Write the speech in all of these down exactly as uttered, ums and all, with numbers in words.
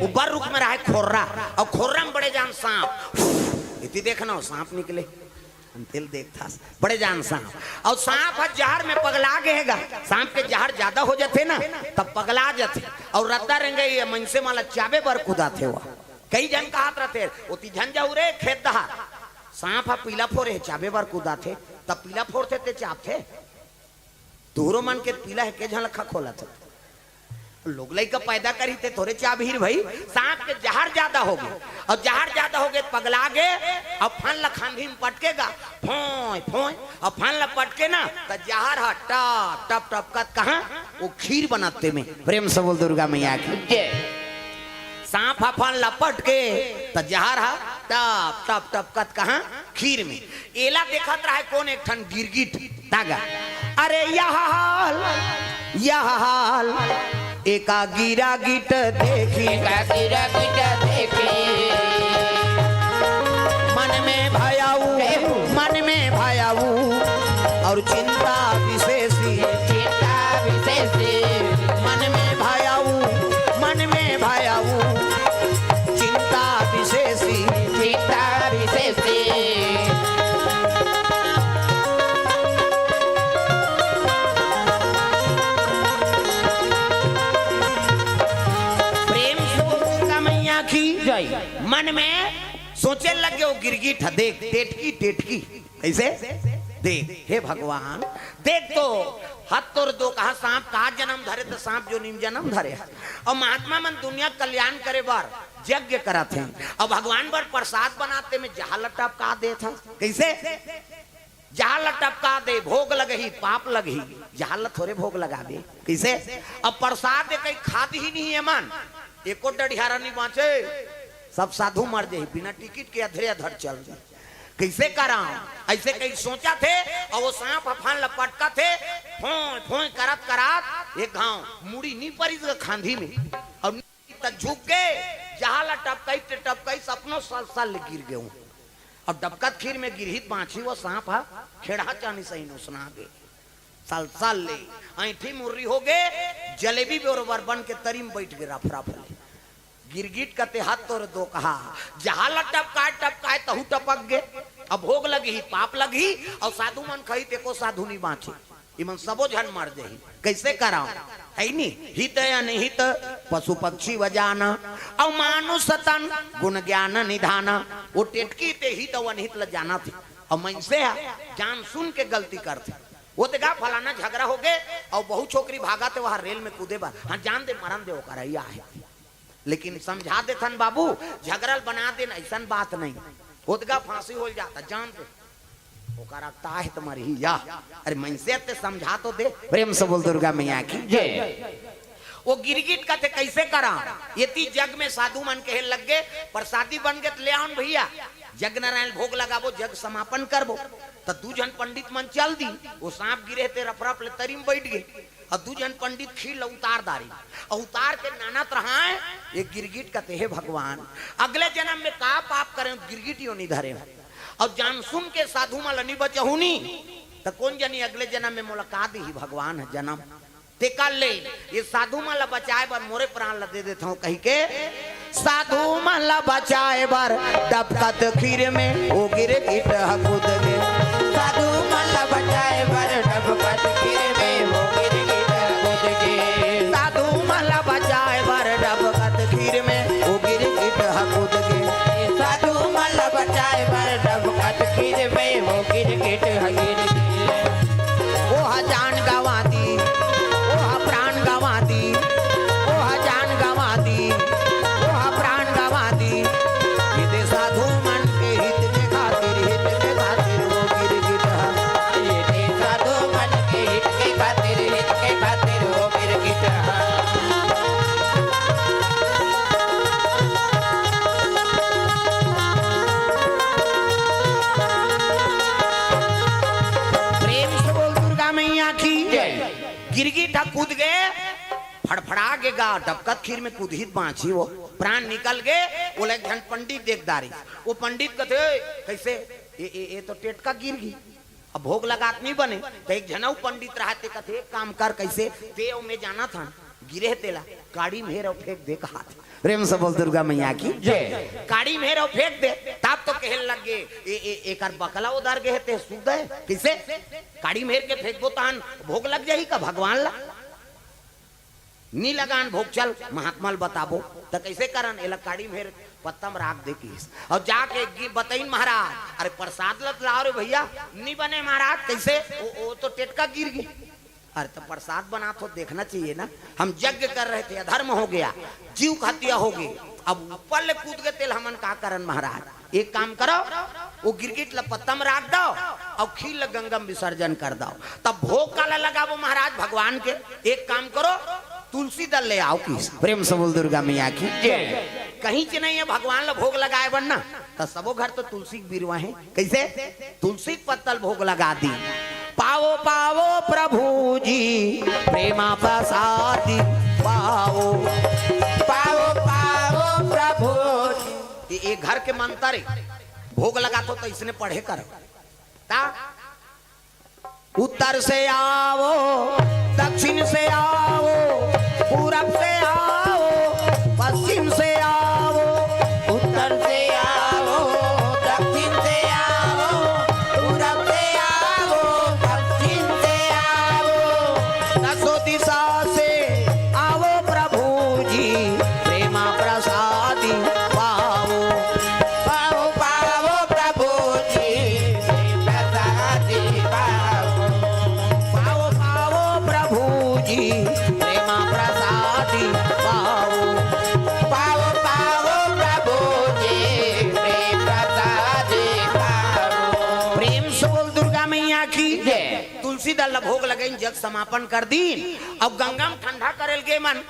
ऊपर रुख में रहे खोर्रा, अउ खोर्रा में बड़े जान सांप। इति देखना हो, सांप निकले। अंतिल देखथस, बड़े जान सांप। अउ सांप ह जहर में पगला गे हे गा। सांप के जहर जादा हो जाथे ना, तब पगला जाथे। अउ रद्दा रेंगे ये मनसे मन ला चाबे बर कुदाथे वो। कई झन कहत रथे, "ओती झन जाहू रे खेत डहर, सांप ह पीला फोरे हे, चाबे बर कुदाथे।" तब पीला फोरथे ते चाबथे। तुहरो मन के पीला हे, के झन ल खखोलत हे। लोग लइका पैदा करही ते थोरे चाबही रे भई, सांप के जहर जादा हो गे, अउ जहर जादा हो गे, पगला गे, अउ फन ल खांधी में पटके गा, फोंय, फोंय, अउ फन ल पटके ना, त जहर ह टप, टप, टपकत कहाँ, वो खीर बनत तेमे। प्रेम से बोल दुर्गा मैया की। जय। सांप ह फन ल पटके, त जहर ह टप, टप, टपकत कहाँ, खीर में। एला देखत रहे कोन, एक ठन गिरगिट। तागा। अरे यह हाल, यह हाल, एका गिरगिट देखी। एका गिरगिट देखी। मन में भयाऊ, मन में भयाऊ, अउ चिंता विशेषी। चिंता विशेषी। मन में भयाऊ, मन में भयाऊ, चिंता विशेषी। चिंता विशेषी। प्रेम से बोल दुर्गा मैया की। जय। मन में सोचे लग गे वो गिरगिट ह, देख, टेटकी, टेटकी। कइसे? देख, हे भगवान, देख तो, हाथ तोर दो कहा सांप का जनम धरे, त सांप जोनी में जनम धरे हे। अउ महात्मा मन दुनिया कल्याण करे बर यज्ञ करत हे, अउ भगवान बर प्रसाद बनाते में जहर ल टपका देत हे। कइसे? जहर ल टपका दे, भोग लगही, पाप लगही, जहर ल थोरे भोग लगाबे। कइसे? अब प्रसाद दे कहीं खात ही नहीं हे मन, एको डढ़ियारा नहीं बाँचे, सब साधु मर जाही, बिना टिकट के अधरे अधर चल जाही। कइसे करांव? अइसे कहीं सोचथे, अउ वो सांप ह फन ल पटकथे, फोंय फोंय करत करत एक घांव मुड़ी नी परिस गा खांधी में, अउ त झुक गे, जहर ल टपकई ते टपकई सपनो सल सल ले गिर गेंव। अब डबकत खीर में गिरही त बाँचही वो सांप ह, खेड़हा चानी सही नोसना गे। सल सल ले ऐंठी मुर्री हो गे, जलेबी बरोबर बन के तरी में बइठ गे रफ रफ ले। गिरगिट कथे हाथ तोर दो कहा, जहर ल टपकाए टपकाए तहू टपक गे। अब भोग लगही, पाप लगही, अउ साधु मन कही तेको साधु नी बाँचे। इमन सबो झन मर जही, कइसे करांव? हइ नी, हित अनहित पशु पक्षी व जाना, अउ मानुष तन गुण ज्ञान निधाना। वो टेटकी ते हित अउ अनहित ल जानथे, अउ मनसे ह जान सुन के गलती करथे। वो ते गा फलाना झगरा हो गे, अउ बहू छोकरी भागथे वहाँ रेल में कूदे बर, हाँ जान दे मरन दे ओकर, अइया हे। लेकिन समझा देथन बाबू, झगरा ल बना देन, अइसन बात नहीं। होत गा फांसी हो जाता, जान दे। ओकर रखता है तुम्हारी ही या। अरे मनसे ते समझा तो दे, प्रेम से बोल दुर्गा मैया की। जय। वो गिरगिट कथे कइसे करांव? एती जग में साधु मन कहे लग गे, प्रसादी बन गे त ले आवन भइया, जग नारायण भोग लगाबो, जग समापन करबो। त दू झन पंडित मन चल दी, वो सांप गिरे ते रफ रफ ले तरी में बइठ गे। अउ दू झन पंडित खीर ल उतार दारी, अउ उतार के नानत रहाय, ये गिरगिट कथे, "हे भगवान, अगले जनम में का पाप करेंव, गिरगिट योनि धरेंव, अउ जान सुन के साधु मन ल नी बचहूँ नी, त कोन जनी अगले जनम में मोला का दिही भगवान ह जनम। तेकर ले ये साधु मन ल बचाए बर मोरे प्राण ल दे देथंव," कहिके साधु मन ल बचाए बर डबकत खीर में ओ गिरगिट ह कूद गे। साधु मन ल बचाए बर डबकत खीर में ओ गिरगिट ह कूद गे। साधु मन ल बचाए बर डबकत खीर में ओ गिरगिट ह कूद गे। साधु मन ल बचाए बर डबकत खीर में ओ गिरगिट ह गिर गे। ओह जान गंवा दी, ओह प्राण गंवा दी, ओह जान गंवा दी, ओह प्राण गंवा दी। ये दे साधु मन के हित के खातिर, हित के खातिर वो गिरगिट ह। ये दे साधु मन के हित के खातिर, हित के खातिर वो गिरगिट ह। प्रेम से बोल दुर्गा मैया की। जय। गिरगिट ह कूद गे, फड़फड़ा गे गा, डबकत खीर में कूदही त बाँचही वो, प्राण निकल गे। ओला एक झन पंडित देख दारी, वो पंडित कथे, "ए, कइसे? ए, ए, ए तो टेटका गिर गे, अब भोग लगात नहीं बने।" त एक झन अउ पंडित रहत हे, कथे, "एक काम कर, कइसे? ते अउ मैं जानत हन, गिरे हे तेला, काड़ी में हेर अउ फेंक दे," कहत हे। प्रेम से बोल दुर्गा मैया की जय। काड़ी मेर अउ फेंक दे, तब तो कहे लग गे, "ए, ए, एकर बकला उधर गे हे, ते सुध हे, कइसे?" काड़ी मेर के फेंकबो तहन भोग लग जाही का भगवान ला? नी लगान भोग, चल महात्मा ल बताबो। त कइसे करन? एला काड़ी मेर पत्ता म राख दे किहिस। अउ जाके गी-, बतइन महाराज, "अरे प्रसाद ल त लाव रे भइया।" "नी बने महाराज।" "कइसे?" "ओ, ओ तो टेटका गिर गे।" "अरे त प्रसाद बनात हो, देखना चाहिए ना, हम यज्ञ कर रहे थे, अधर्म हो गया, जीव का हत्या हो गे, अब ऊपर ले कूद गे, तेला हमन का करन महाराज?" एक काम करो, वो गिरगिट ल पत्ता म राख दो अउ खीर ल गंगा म विसर्जन कर दो। तब भोग काला लगाबो महाराज भगवान के? एक काम करो, तुलसी दल ले आओ किहिस। प्रेम से बोल दुर्गा मैया की जय। कहीं च नहीं हे भगवान ल भोग लगाए बर ना, त सबो घर तो तुलसी के बिरवा हे। कइसे? तुलसी के पत्ता ल भोग लगा दी। पावो पावो प्रभु जी, प्रेमा प्रसादी पावो। पावो पावो प्रभु जी। ये, ये घर के मंत्र हे, भोग लगाथो त इसने पढ़े करो। ता उत्तर से आओ, दक्षिण से आओ, पूरब से आओ, पश्चिम से आओ। उत्तर से आओ, दक्षिण से आओ, पूरब से आओ, पश्चिम से आओ। दसों दिशा से आओ प्रभु जी, प्रेमा प्रसादी पाओ। पाओ, पाओ प्रभु जी, प्रेम प्रसादी पाओ। पाओ, पाओ प्रभु जी, प्रेमा प्रसादी पाओ। पाओ, पाओ प्रभु जी, प्रेम प्रसादी पाओ। प्रेम से बोल दुर्गा मैया की जय। तुलसी दल ल भोग लगइन, जग समापन कर दीन। अब गंगा म ठंडा करे ल गे मन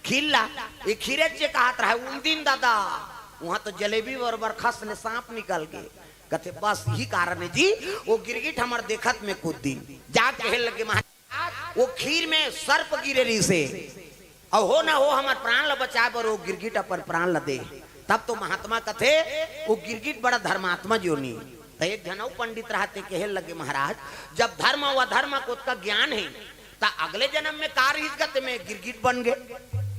खीर ला, ये खीरे जे कहत रहे, उन दिन दादा, उहाँ तो जलेबी बरोबर खस ले सांप निकल गे। कथे, "बस इही कारण हे जी, वो गिरगिट हमर देखत में कूद दिन।" जा कहे लगे, "महाराज, वो खीर में सर्प गिरे रहिसे, अउ हो ना हो हमर प्राण ल बचाए बर वो गिरगिट अपन प्राण ल दे।" तब तो महात्मा कथे, "वो गिरगिट बड़ा धर्मात्मा जोनी।" त एक झन अउ पंडित रहते, कहे लगे, "महाराज, जब धर्म अउ अधर्म के ओतका ज्ञान हे, त अगले जन्म में का रहिस गा, ते में गिरगिट बन गे।"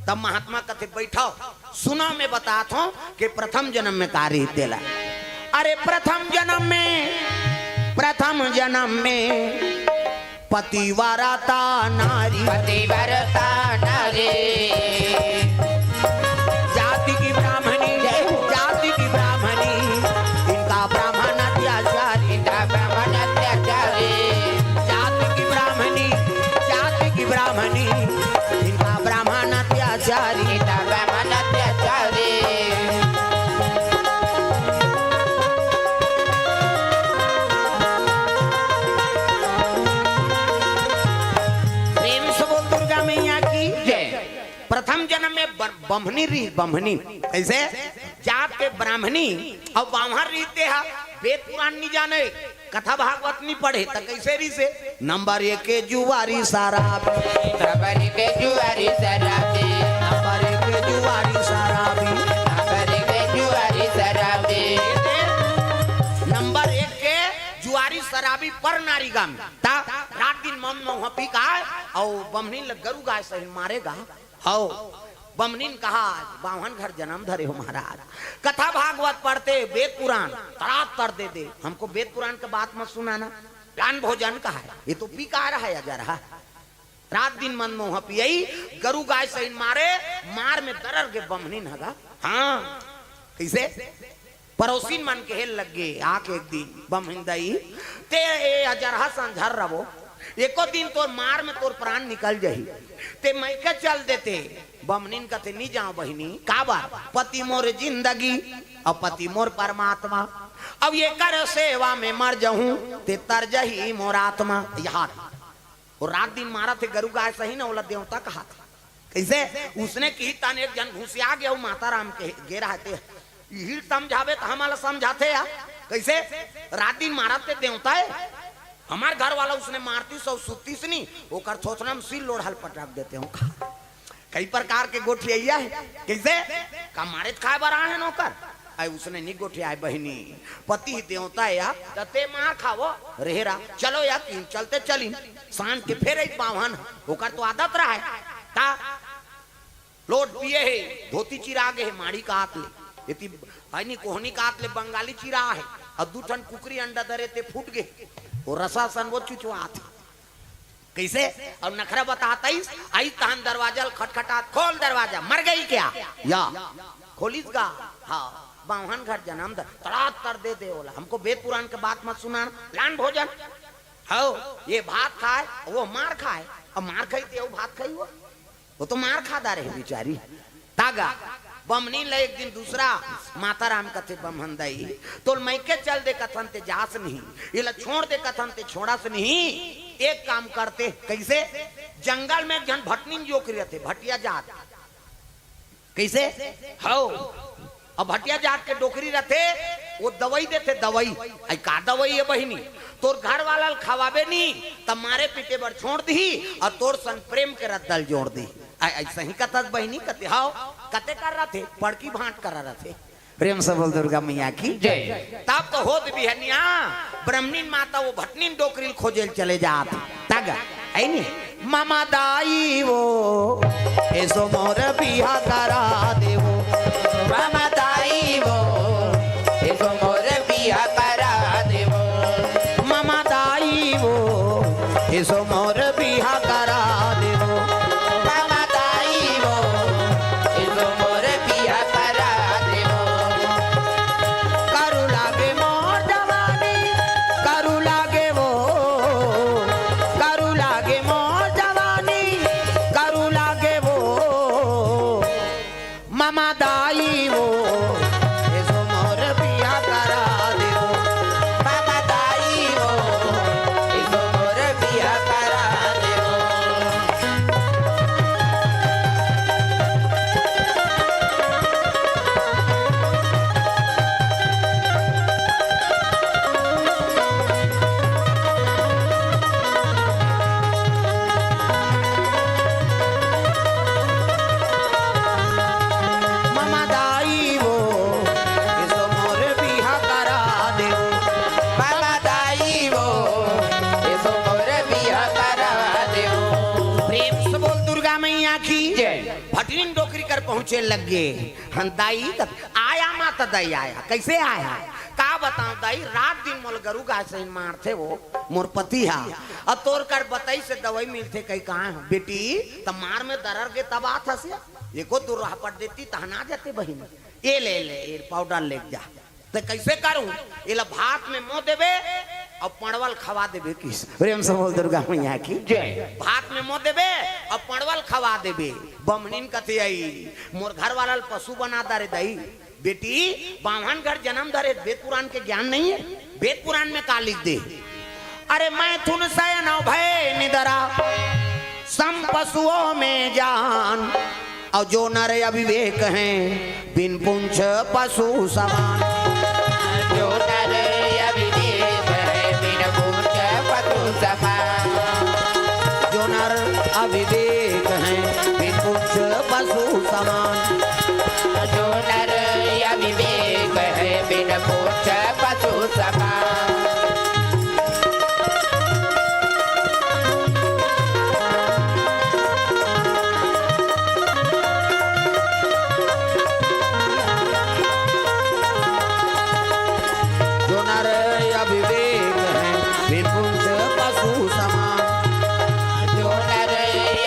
तब महात्मा कथे, "बैठो, सुनो, मैं बतात हूँ कि प्रथम जन्म में का रहिस तेला।" अरे प्रथम जन्म में, प्रथम जन्म में पतिव्रता नारी। पतिव्रता नारी। जाति की ब्राह्मणी, जय हो। जाति की ब्राह्मणी, इनका ब्राह्मण अत्याचारी। इनका ब्राह्मण अत्याचारी। जाति की ब्राह्मणी, जाति की ब्राह्मणी, इनका ब्राह्मण अत्याचारी। इनका ब्राह्मण अत्याचारी। प्रेम से बोल दुर्गा मैया की जय। प्रथम जन्म में ब-, बम्हनी रहिस, बम्हनी। कइसे? जात के ब्राह्मणी अउ बाम्हर रहिस ते हा, वेद पुराण नी जाने, कथा भागवत नी पढ़े, त कइसे रहिसे? नंबर एक के जुआरी शराबी। नंबर एक के जुआरी शराबी। नंबर एक के जुआरी शराबी। नंबर एक के जुआरी शराबी। नंबर एक के जुआरी शराबी पर नारी गामी। त रात दिन मद मउहा पी के अउ बम्हनी ल गरु गाय सहिन मारे गा। हव, बम्हनीन कहा, "आज बाम्हन घर जन्म धरे हो महाराज, कथा भागवत पढ़ते, वेद पुराण, तड़ात तर दे दे, हमको वेद पुराण के बात मत सुनाना।" ज्ञान भोजन कहा है, ये तो पी के रहा है, अजर रहा। रात दिन मद मउहा पियई, गरु गाय सहिन मारे, मार में दरर गे बम्हनीन हगा। हाँ, कइसे? पड़ोसिन मन कहे लगे आके एक दिन, "बम्हनीन दई, ते ए अजरहा संझर रबो, एको दिन तोर मार में तोर प्राण निकल जही, ते मइके चल देते।" बम्हनीन कथे, "नी जांव बहिनी।" "काबर?" "पति मोर जिंदगी अउ पति मोर परमात्मा, अउ एकर सेवा में मर जहूं, ते तर जही मोर आत्मा।" यार, वो रात दिन मारत हे गरु गाय सहिन, ओला देवता कहाथे। कइसे? उसने किही तहन एक झन घुसिया गे अउ माता राम के गे रहते। इही ल समझाबे त हमन ल समझाथे या। कइसे? रात दिन मारत ते देवता हे। हमर घर वाला उसने मारतिस अउ सुततिस नी, ओकर थोथना म सिर लोढ़ा ल पटक देते हूँ। कई प्रकार के गोठियाइया हे। कइसे? का मारे त खाए बर आए हे नोकर? अई उसने नी गोठियाए बहिनी, पति ही देवता हे या, त ते मार खावो, रेहे रा, चलो या, तीन चलते चलिन, सांझ के फेर एक बाम्हन, ओकर तो आदत रहा है, ता लोट पिए हे, धोती चिरा गे हे, माड़ी कात ले, एती, है नी, कोहनी कात ले बंगाली चिरा हे, अउ दू ठन कुकरी अंडा दरे ते फूट गे, वो रसा सन वो चुचवात हे। कइसे? अउ नखरा बतातइस, आइस तहन दरवाजा ल खटखटात, "खोल दरवाजा, मर गई क्या?" या, खोलिस गा, "हाँ, बाम्हन घर जनम धर, तड़ात तर दे दे ओला, हमको वेद पुराण के बात मत सुनाना, लान भोजन।" हव, ये भात खाय, वो मार खाय, अब मार खाही ते अउ भात खाही वो? वो तो मार खा डारे हे बिचारी। तागा, बमनीन ल एक दिन दूसरा माता राम कथे, "बम्हन दाई, तोल मइके चल दे कथन ते जास नहीं, एला छोड़ दे कथन ते छोड़स नहीं, एक काम करते।" कइसे? जंगल में एक झन भटनीन डोकरी रथे, भटिया जात। कइसे? हव। अब भटिया जात के डोकरी रथे, वो दवई देथे, दवई। अई का दवई हे बहिनी? तोर घर वाला ल खवाबे नी, त मारे पीटे बर छोड़ दिही, अउ तोर संग प्रेम के रद्दा ल जोड़ दिही। अई, अइसही कथस बहिनी, कथे, हव, कथे कर रथे, बड़की भांट करा रथे। प्रेम से बोल दुर्गा मैया की जय। तब तो होत बिहनिया, ब्रह्मनीन माता वो भटनीन डोकरी ल खोजे ल चले जात। तग, ऐ नी, ममा दाई वो, एसो मोर बिहा करा देवो। ममा दाई वो, एसो मोर बिहा करा देवो। ममा दाई वो, एसो मोर बिहा करा देवो। ममा दाई वो, एसो मोर बिहा करा देवो। करू लागे मोर जवानी, करू लागे वो, करू लागे मोर जवानी, करू लागे वो। ममा दाई वो, एसो मोर बिहा करा देवो। ममा दाई वो, एसो मोर बिहा करा देवो। ममा दाई वो, एसो मोर बिहा करा देवो। ममा दाई वो, एसो मोर बिहा करा देवो। प्रेम से बोल दुर्गा मैया की जय। भटनीन डोकरी कर पहुंचे लग गे। हन दाई, त आया माता दाई आया। कइसे आया? का बतावं दाई, रात दिन मोला गरू गाय सहिन मारथे वो, मोर पति हा। अउ तोर कर बतई से दवई मिलथे कहि कहा हंव। बेटी, त मार में दरर गे तब आत हस या? एको दू राहपट देती तहन आ जाते बहिन। ए ले ले, ए पाउडर ले जा। त कइसे करूं? एला भात में मो देबे अउ पंड़वा ल खवा देबे किस। प्रेम से बोल दुर्गा मैया की जय। भात में मो देबे अउ पंड़वा ल खवा देबे। बमनीन कथे अई, मोर घर वाला ल पशु बना डारे दाई। बेटी, बाम्हन घर जनम धरे, वेद पुराण के ज्ञान नहीं हे? वेद पुराण में का लिख दे? अरे, मैथुन सयन अउ भय निदरा, सम पशुओं में जान। अउ जो नर अविवेक हैं, बिन पुंछ पशु समान। जो नर अविवेक हैं, बिन पुंछ पशु समान। जो नर अविवेक हैं, बिन पुंछ पशु समान। जो नर अविवेक हैं, बिन पुंछ पशु समान। जो नर अविवेक हैं, बिन पुंछ पशु समान। जो नर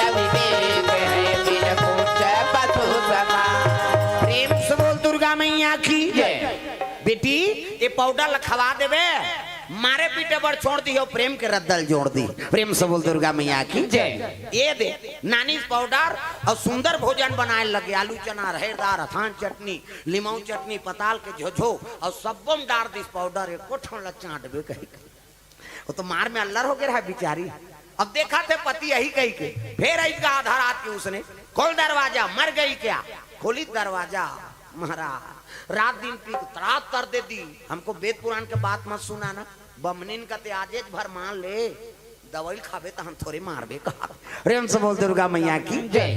अविवेक हैं, बिन पुंछ पशु समान। प्रेम से बोल दुर्गा मैया की जय। बेटी, ए पाउडर ल खवा देबे, मारे पीटे बर छोड़ दिही अउ प्रेम के रद्दा ल जोड़ दिही। प्रेम से बोल दुर्गा मैया की जय। ए दे, नानिस पाउडर अउ सुंदर भोजन बनाय लगे, आलू चना, रहेर दार, अथान चटनी, लिमऊ चटनी, पताल के झोझो अउ सब्बो म डार दिस पाउडर, एको ठन ल चाटबे कहि। वो तो मार में अल्लर हो गे रहा बिचारी। अब देखथे पति अही कहिके, फेर अइस गा आधा रात के उसने, "खोल दरवाजा, मर गई क्या?" खोलिस दरवाजा, महाराज, रात दिन पी के तड़ात तर दे दी, "हमको वेद पुराण के बात मत सुनाना।" बमनीन कथे, "आजेच भर मान ले, दवई ल खाबे तहन थोरे मारबे का।" प्रेम से बोल दुर्गा मैया की जय।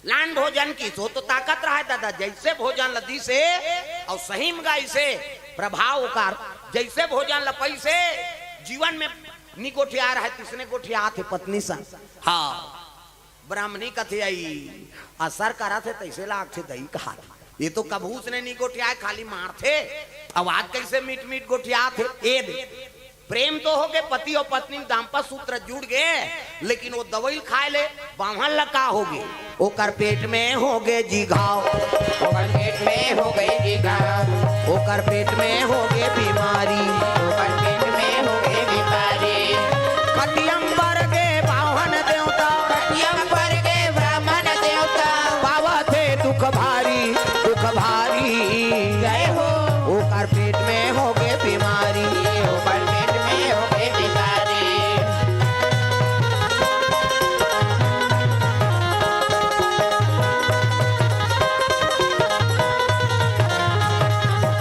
लान भोजन किस, वो तो ताकत रहा है दादा, जइसे भोजन ल दिस हे अउ सही म गा अइसे प्रभाव ओकर, जइसे भोजन ल पइस हे, जीवन में नी गोठिया रहा है, तइसने गोठियात हे पत्नी संग। हाँ, ब्राह्मणी कथे, "अई, असर करत हे, तइसे लागथे दई," कहाथे। "ये तो कभू उसने नी गोठियाय, खाली मारथे, अउ आज कइसे मीठ मीठ गोठियाथे?" ए दे, प्रेम तो होगे, पति अउ पत्नी म दाम्पत्य सूत्र जुड़ गे, लेकिन वो दवई ल खाय ले बाम्हन ल का होगे? ओकर पेट में होगे जी घाव, ओकर पेट में होगे जी घाव, ओकर पेट में होगे बीमारी, ओकर पेट में होगे बीमारी। कटियम बर गे बाम्हन देवता, कटियम बर गे ब्राह्मण देवता, पावत हे दुख भारी, दुख भारी। जय हो। ओकर पेट में होगे बीमारी, ओकर पेट में होगे बीमारी।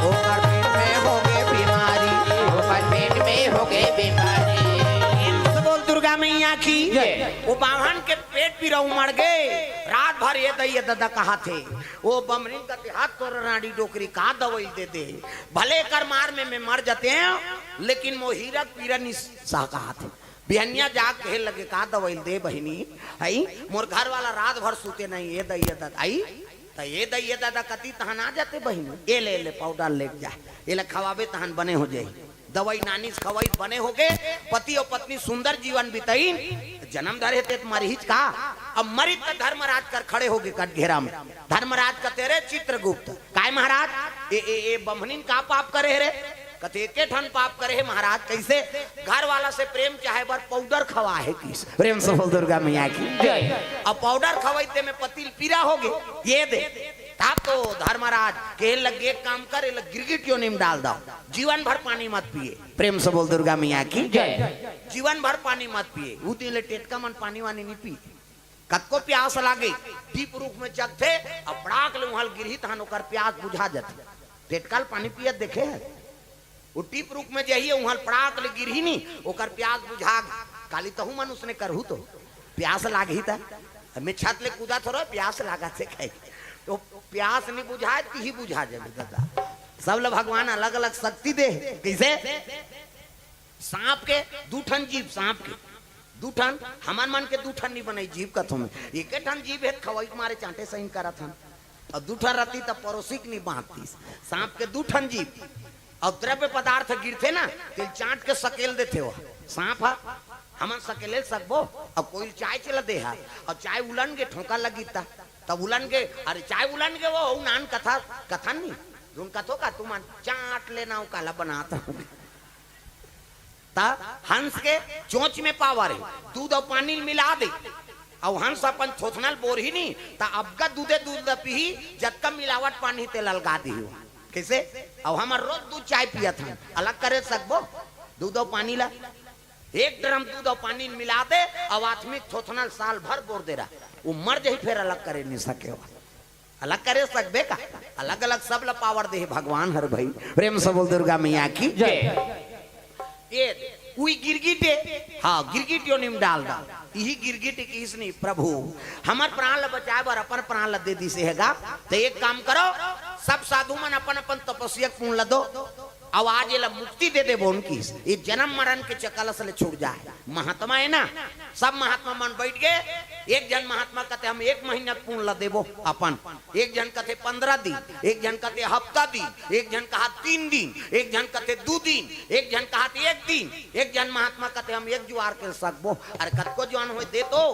ओकर पेट में होगे बीमारी, ओकर पेट में होगे बीमारी। प्रेम से बोल दुर्गा मैया की। जय। वो बाम्हन के पेट पीरा उमड़ गे, रात भर ए दई ए ददा कहाथे। वो बमरीन कथे, "हाथ तोर रांड़ी डोकरी, का दवई दे दे, भले एकर मार में मैं मर जातेंव, लेकिन मोर हीरा के पीरा नी सह," कहाथे। बिहनिया जाग कहे लगे, "का दवई दे बहिनी, हई मोर घर वाला रात भर सूते नहीं, ए दई ए ददा, हई त ए दई ए ददा कती तहन आ जाते बहिनी, ए ले, ए ले पाउडर लेके जा, एला खवाबे तहन बने हो जाही।" दवई नानिस खवई बने होगे, पति अउ पत्नी सुंदर जीवन बितइन, जनम धरे हे ते त मरहिच का? अब मरिस त धर्मराज कर खड़े होगे कटघेरा में। धर्मराज कथे, "रे चित्रगुप्त, काय महाराज, ए, ए, ए बम्हनिन का पाप करे हे रे?" कथे, "एके ठन पाप करे हे महाराज।" कइसे? घर वाला से प्रेम चाहे बर पाउडर खवाय हे किस। प्रेम से बोल दुर्गा मैया की। जय। अब पाउडर खवई ते में पति ल पीरा होगे, ए दे। तब तो धर्मराज कहे लगे, "एक काम कर, एला गिरगिट योनि म डाल दव, जीवन भर पानी मत पिए।" प्रेम से बोल दुर्गा मैया की। जय। जीवन भर पानी मत पिए। उ दिन ले टेटका मन पानी वानी नी पिए। कतको प्यास लागे, दीप रूख में जगथे, अउ पड़ाक ले उहां ल गिरही, तहन ओकर प्यास बुझा जाथे। टेटका ल पानी पियत देखे हे? वो टीप रूख में जाही, उहां ल पड़ाक ले गिरही नी, ओकर प्यास बुझा गे। काली तहू मन उसने करहू तो, प्यास लागही त। मैं छत ले कूदा थोरो, प्यास लागत हे कहे। तो प्यास नी बुझाय, तिही बुझा जाबे ददा। सब ल भगवान अलग-अलग शक्ति दे हे। कइसे? सांप के दू ठन जीभ, सांप के दू ठन, हमन मन के दू ठन नी बनय जीभ कथों में। एके ठन जीभ हे त खवई के मारे चांटे सहिन करत हन। अउ दू ठन रहतिस त परोसी के नी बांचतिस। सांप के दू ठन जीभ। अउ द्रव्य पदार्थ गिरथे ना, तेला चांट के सकेल देथे वो। सांप ह, हमन सकेले ल सकबो? अउ कोई ल चाय चला दे हा, अउ चाय उलन गे, ठोंका लगिस त, तब उलन गे, अरे चाय उलन गे वो, अउ नान कथा, कथन नी, जोन कथो का तुमन, चांट लेना वो काला बनात। त हंस के चोंच में पावर हे, दूध अउ पानी ल मिला दे, अउ हंस अपन थोथना ल बोरही नी, त अबका दूधे दूध ल पीही, जतका मिलावट पानी तेला अलगा दिही। कइसे? अउ हमर रोज दूध चाय पियत हन, अलग करे सकबो दूध अउ पानी ल? एक ड्रम दूध अउ पानी ल मिला दे, अउ आथमिक थोथना ल साल भर बोर दे रहा, वो मर जाही, फेर अलग करे नी सके हो। अलग करे सकबे का? अलग-अलग सब ल पावर दे हे भगवान हर भई। प्रेम से बोल दुर्गा मैया की जय। ए, उही गिरगिट ए, हां, गिरगिट योनि म डाल दा। इही गिरगिट किहिस नी, "प्रभु, हमर प्राण ल बचाय बर अपन प्राण ल दे दिस हे गा। त एक काम करो, सब साधु मन अपन-अपन तपस्या के पुण्य ल दो।" अउ आज एला मुक्ति दे देबो उनकी, ये जन्म मरण के चकलस ले छूट जाए। महात्मा हे ना, सब महात्मा मन बइठ गे। एक झन महात्मा कथे, "हम एक महीना के पुण्य ल देबो अपन।" एक झन कथे, "पंद्रह दिन।" एक झन कथे, "हफ्ता दिन।" एक झन कहा, "तीन दिन।" एक झन कथे, "दू दिन।" एक झन कहा, "एक दिन।" एक झन महात्मा कथे, "हम एक जुआर के सकबो।" अरे, कतको जुआर होय दे तो,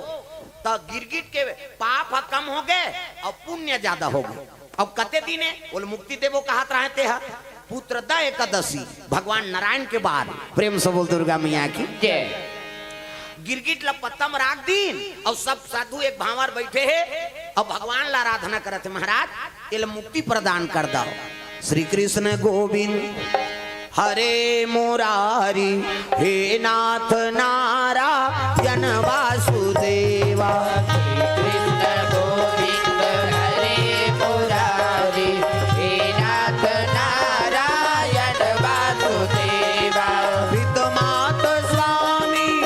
त गिरगिट के पाप ह कम होगे अउ पुण्य जादा होगे। अब कते दिन हे, ओला मुक्ति देबो कहत रहे ते ह। पुत्रदा एकादशी, भगवान नारायण के बाद। प्रेम से बोल दुर्गा मैया की जय। गिरगिट ल पत्ता म राख दीन, अउ सब साधु एक भांवर बइठे हे, अउ भगवान ल आराधना करत हे, "महाराज, एला मुक्ति प्रदान कर दव।" श्री कृष्ण गोविंद हरे मुरारी, हे नाथ नारायण वासुदेवा। श्री कृष्ण गोविंद हरे मुरारी, हे नाथ नारायण वासुदेवा। हितमात स्वामी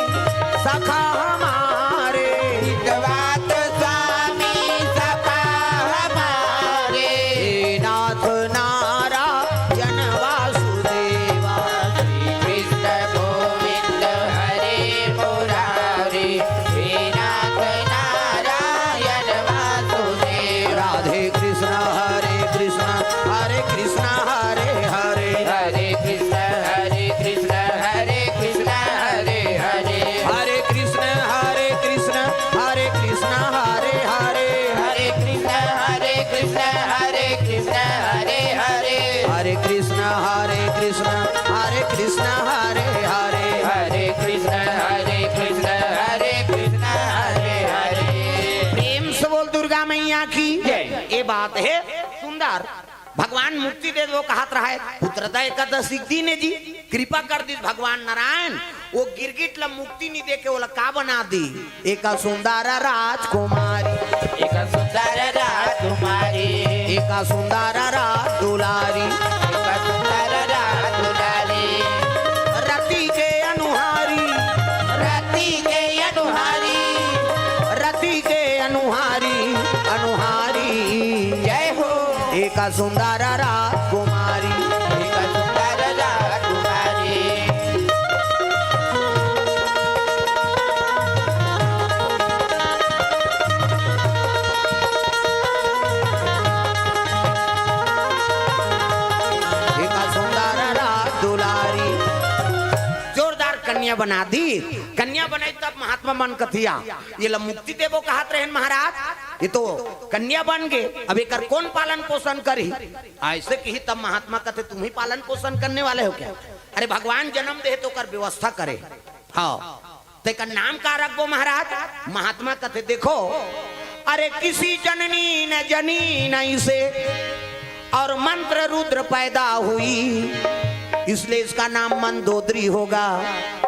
सखा हमारे, हितमात स्वामी सखा हमारे। हे नाथ नारायण वासुदेवा। श्री कृष्ण गोविंद हरे मुरारी, हे नाथ नारायण भगवान मुक्ति दे दो कहत रहा है, पुत्रदा एकादशी के दिन हे जी, कृपा कर दिस भगवान नारायण, वो गिरगिट ला मुक्ति नहीं दे के ओला का बना दी? एक सुंदर राजकुमारी, एक सुंदर राजकुमारी, एक सुंदर राज दुलारी, एक सुंदर राज दुलारी। रति के अनुहारी, रति के अनुहारी, रति के अनुहारी, अनुहारी। जय हो। एक सुंदर राजकुमारी, एक सुंदर राजकुमारी। एक सुंदर राज दुलारी। जोरदार कन्या बना दी। कन्या बनाई तब महात्मा मन कथिया, ये ला मुक्ति देबो कहत रहेन महाराज, ये तो कन्या बन गे, अब एकर कौन पालन पोषण करही? ऐसे किही तब महात्मा कथे, तुम ही पालन पोषण करने वाले हो क्या? अरे भगवान जन्म दे तो ओकर व्यवस्था करे। हाँ, तेकर नाम का रखबो महाराज? महात्मा कथे, देखो, अरे किसी जननी ने जनी नहीं से और मंत्र रुद्र पैदा हुई, इसलिए इसका नाम मंदोदरी होगा।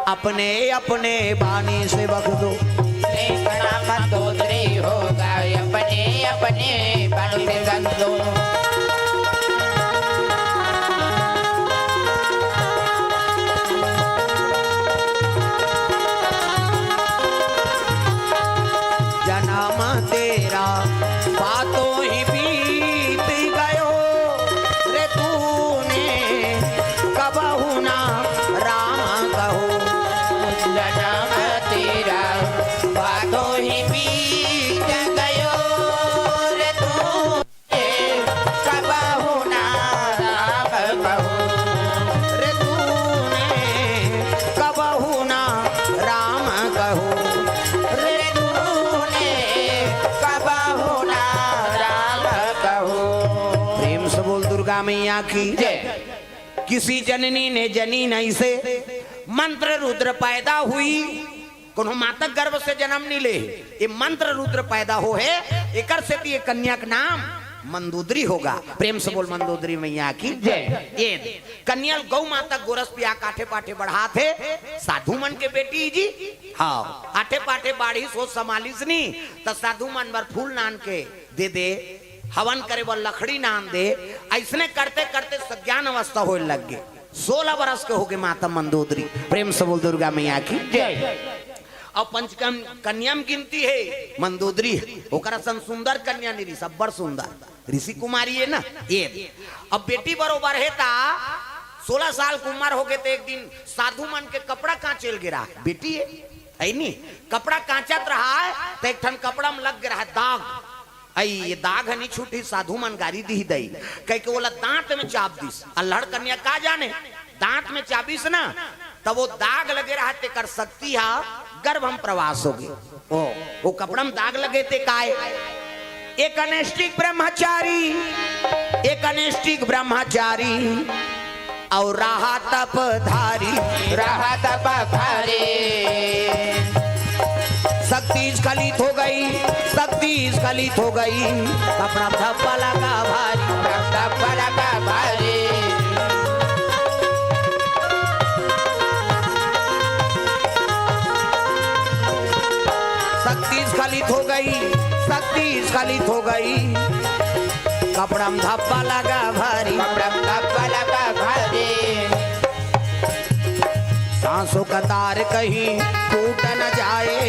अपने अपने बानी से बख दो। इसका नाम मंदोदरी होगा, अपने अपने बानी से बख दो। जन्म तेरा बातों ही बीत गयो रे तूने, कबहु ना राम कहो। जन्म तेरा बातों ही बीत गयो रे तू कबहु ना राम कहो। रे तूने कबहु ना राम कहो। रे तूने कबहु ना राम कहो। प्रेम से बोल दुर्गा मैया की जय। किसी जननी ने जनी नहीं से मंत्र रुद्र पैदा हुई। कोनो माता गर्भ से जन्म नहीं ले, ये मंत्र रुद्र पैदा हो है, एकर सेती ये कन्या के नाम मंदोदरी होगा। प्रेम से बोल मंदोदरी मैया की जय। ये कन्या ल गौ माता गोरस पिया के आठे पाठे बढ़ात हे, साधु मन के बेटी जी। हाँ, आठे पाठे बाढ़ी सोच समालिस नी, त साधु मन बर फूल नान के दे दे, हवन करे बर लकड़ी नान दे। ऐसने करते करते सज्ञान अवस्था होए लग गे। सोलह बरस के होगे माता मंदोदरी। प्रेम से बोल दुर्गा मैया की जय। अउ पंचकम कन्या म गिनती हे मंदोदरी, ओकर असन सुंदर कन्या नहीं रिहिस, अब्बड़ सुंदर ऋषि कुमारी हे ना। ये अब बेटी बरोबर हे ता सोलह साल के उम्र होगे, त एक दिन साधु मन के कपड़ा कांचे ल गे रहा, बेटी हे, हे नी, कपड़ा कांचत रहा हे, त एक ठन कपड़ा म लग गे रहा दाग। अई, ये दाग ह नी छूटी, साधु मन गारी दिही दई, कहिके ओला दांत में चाप दिस। अल्हड़ कन्या का जाने, दांत में चाबिस ना, तब वो दाग लगे रहा, तेकर शक्ति हा गर्भ में प्रवास होगे। ओ, वो कपड़ा में दाग लगे ते काय? एक अनैष्ठिक ब्रह्मचारी, एक अनैष्ठिक ब्रह्मचारी, अउ रहा तपधारी। रहा तपधारी। शक्ति स्खलित हो गई, शक्ति स्खलित हो गई, कपड़ा धब्बा लगा भारी। कपड़ा धब्बा लगा भारी। शक्ति स्खलित हो गई, शक्ति स्खलित हो गई, कपड़ा में धब्बा लगा भारी। कपड़ा में धब्बा लगा भारी। सांसों का तार कहीं टूट न जाए।